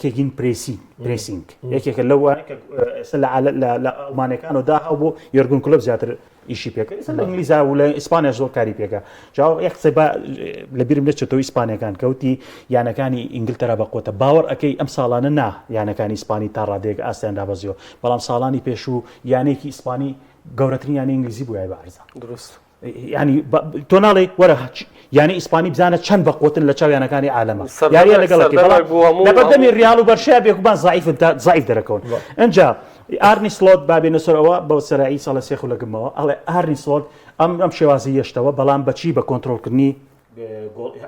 gegenpressing pressing یەکێکە لەوانەی کە ئێستا لە ئەڵمانەکان و داها بۆ یۆرگن کلۆپ زیاتر ئیشی پێکرد ئێستا لە ئینگلیزا و لە ئیسپانیا زۆر کاری پێکە جا یەک قسەی با لە بیرم نەچێتەوە ئیسپانیەکان کەوتی یانەکانی ئینگلتەرا بەقوتە باوەڕ ئەەکەی ئەم ساڵانە نا یانەکانی ئیسپانی تا ڕادەیەک ئاستیان دابەزیوە بەڵام ساڵانی پێشوو یانەیەکی ئیسپانی گەورەترین یانەی ئینگلیزی بووە بە ئەرزان دروست ینی تۆ ناڵێ وەرە یانی ئیسپانی بزانە چەند بە قوتن لە چاو یانەکانی عالەمە یاریە لەگەڵ لەبەردەمی ریال و بەرشیا بێگومان زعیفن تا زعیف دەرەکەون ئەجا ئارنی سلۆت بابێنە سەر ئەوە بەو سەرعی ساڵە سێ خولەکمەوە ئەڵێ ئارنی سلۆت ئەم ئەم شێوازی یەشتەوە بەڵام بەچی بە کۆنتترۆلکردنی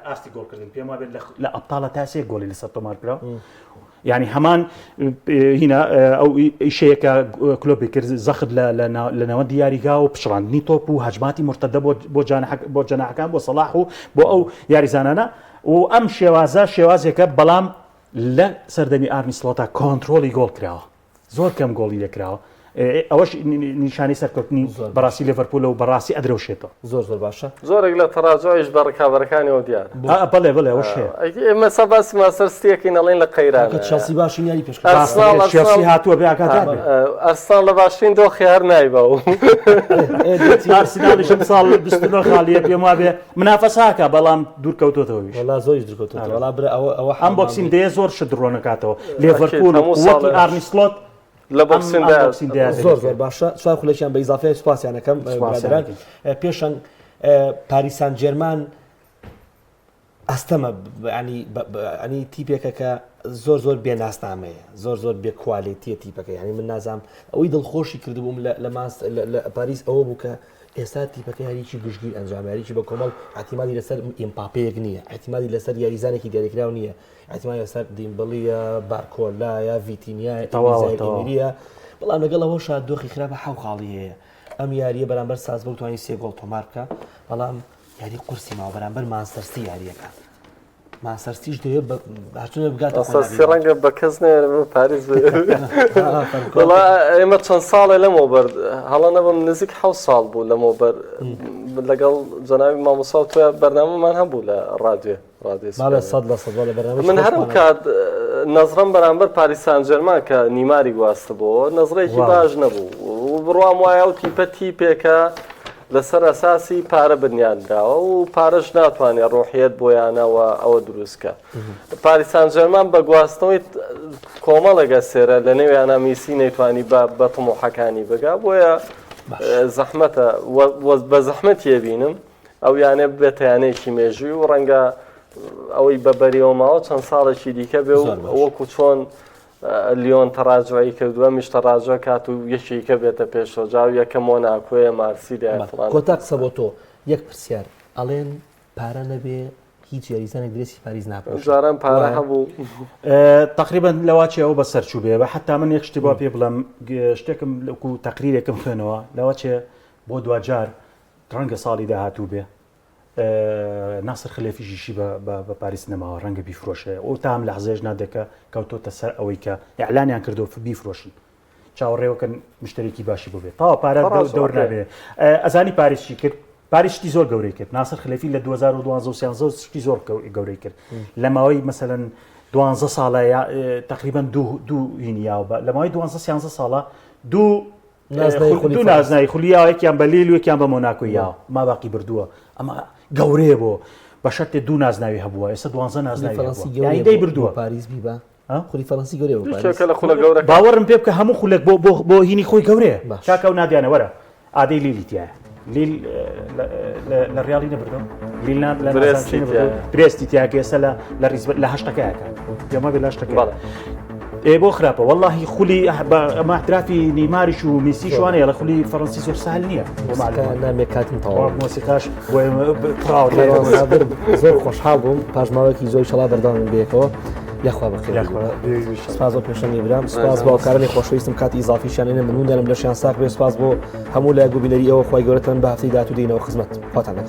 ئاستی گۆڵکردن پێم وابێت لە ئەبتاڵە تا سێ گۆڵی لەسەر تۆمار کرا یعنی هەمان هینا ئەو ئیشەیە کە کلۆپی کرد زەخت لە ناوەندی یاریگا و پچڕاندنی تۆپ و هەجماتی مرتدە بۆ بۆ جەناحەکان بۆ سەڵاح و بۆ ئەو یاریزانانە و ئەم شێوازە شێوازێکە بەڵام لە سەردەمی ئارنی سلۆتا کۆنترۆڵی گۆڵ کراوە زۆر کەم گۆڵی لێکراوە. ئەوەش نیشانەی سەرکەوتنی بەڕاستی لێڤەرپوولە و بەڕاستی ئەدرەوشێتەوە. زۆر زۆر باشە. زۆرێک لە تەراجوعیش بە ڕکابەرەکانیەوە دیارە. بەڵێ بەڵێ ئەوەش هەیە. ئێمە سا باسی مانچستەر سیتیەکەین ئەڵێین لە قەیرانە. کاکە چێڵسی باشترین یاری پێشکەش ئەرسناڵ چێڵسی هاتووە بێ ئاگادار بێ. ئەرسناڵ لە باشترین دۆخی هەر نایبا و ئارسناڵیش ئەمساڵ 29 خاڵیە پێم وابێ منافەساکە بەڵام دوور کەوتۆتەوە ویش. وەڵا زۆریش دوور کەوتۆتەوە. وەڵا برا ئەوە ئەوە ئەم Boxing Day ە زۆر شت ڕۆنەکاتەوە. لێڤەرپوول و قوتی ئارنی سلۆت لە Boxing دا زۆر زۆر باشە چوار خولەکیان بە ئیزافەیە سوپاسیان ئەکەم برادەران پێشەنگ پاریس سان جێرمان ئەستەمە ینی ینی تیپێکە کە زۆر زۆر بێ ناسنامەیە زۆر زۆر بێ quality یە تیپەکە ینی من نازانم ئەوەی دڵخۆشی کردبووم لە ماس لە پاریس ئەوە بوو کە ئێستا تیپەکە یاریی گشتگیر ئەنجام یاریی بە کۆمەڵ احتیمالی لەسەر ئیمپاپەیەک نییە احتیمالی لەسەر یاریزانێکی دیاریکراو نییە ئیحتیمال لەسەر دیمبڵیە، بارکۆلایە، ڤیتینیایە، ئیمیریە، بەڵام لەگەڵ ئەوەشا دۆخی خراپە حەو خاڵی هەیە. ئەم یارییە بەرامبەر سازبورگ توانی سێ گۆڵ تۆمار بکە، بەڵام یاری قورسی ماوە بەرامبەر مانچستەر سیتی یارییەکە. مانچستەر سیتیش دەیەوێت هەرچۆنێک بگاتە قۆناغی سی ڕەنگە بە کەس نەیەرێ بە پاریس وەڵا ئێمە چەند ساڵێ لەمەوبەر هەڵە نەبم نزیک حەو ساڵ بوو لەمەوبەر لەگەڵ جەنابی مامۆستا و تۆ بەرنامەمان هەبوو لە ڕادیۆ من هەر ئەو کات نەزرم بەرامبەر پاریس سانجێرمان کە نیماری گواستبەوە نەزرێکی باش نەبوو و بڕوام وایە ئەو تیپە تیپێکە لەسەر ئەساسی پارە بنیاندراوە و پارەش ناتوانێت ڕۆحیەت بۆیانەوە ئەوە دروستکە پاریس سانجێرمان بە گواستنەوەی کۆمەڵێک ئەسێرە لە نێویانە میسی نەیتوانی بە بە تموحەکانی بگا بۆیە زەحمەتە بە زەحمەتیە بینم ئەو یانە ببێتە یانەیەکی مێژووی و ڕەنگە ئەوەی بە بەریەوە ماوە چەند ساڵێکی دیکە بێ و وەکو چۆن لیۆن تەراجعی کردووە میش تەراجع کات و یەکێکە بێتە پێشەوە جاو یەکە مۆناکۆیە مارسیلیا فڵان. کۆتا قسە بۆ تۆ یەک پرسیار ئەڵێن پارە نەبێ هیچ یاریزانێک درێسی پاریس ناپۆشێت جاران پارە هەبوو تقریبا لەواچێ ئەو بەسەر چوو بێ بە حتا من یەک شتی با پێ بڵێم شتێکم لەکو تەقریرێکم خوێنەوە لەواچێ بۆ دواجار ڕەنگە ساڵی داهاتوو بێ ناسر خلێفیش ئیشی بە پاریس نەماوە ڕەنگە بیفرۆشێ ئەو تام لە حزێژ نادێکە کەوتۆتە سەر ئەوەی کە ئەعلانیان کردو بیفرۆشن چاوەڕێوەکەن مشتەرێکی باشی بۆ بێت تاوا پارە دەور نابێ ئەزانی پاریس چی کرد پاریس شتی زۆر گەورەی کرد ناسر خلێفی لە 2012 13 شتی زۆر گەورەی کرد لە ماوەی مەسەلەن دوانزە ساڵە تقریبا دوو دوو هینیاوە لە ماوەی دوانزە سیانزە ساڵە دوو دوو نازناوی خولی یاوە یەکیان بە لیل و یەکیان بە مۆناکۆ یاوە ما باقی بردووە ئەمە گەورەیە بۆ بە شەرتێ دوو نازناوی هەبووە ئێستا دوانزە نازناوی یانی دەی بردووە پاریس بیبا خولی فەرەنسی گەورەیە بۆ پاریس لە خولە گەورە باوەڕم پێ بکە هەموو خولێک بۆ بۆ بۆ هینی خۆی گەورەیە کاکە و نادیانە وەرە ئادەی لیلی تایە لیل لە ڕیاڵی نەبردەوە لیل لە برێستی تیا کە ئێستا لە ریز لە هەشتەکەیەکە پێما بێ لە هەشتەکە ئێ بۆ خراپە وەڵاهی خولی ئەمە احترافی نیماریش و میسی شوانەیە لە خولی فەڕەنسی زۆر سهل نییە نامێ کاتم تەواو مۆسیقاش بۆ ئێمە تەواو زۆر خۆشحاڵ بووم پاش ماوەیەکی زۆر شەڵا بەردەوامین بەیەکەوە یاخوا بەخێر سپاس بۆ پێشەنگی برام سپاس بۆ هاوکارانی خۆشەویستم کاتی ئیزافیشیان لێ ممنون دەرم لەشیان ساغ بێ سپاس بۆ هەموو لایەک و بینەری ئێوە خوای گەورەتان بە هەفتەی داهاتوو دێینەوە خزمەت خواتان لەگەڵ.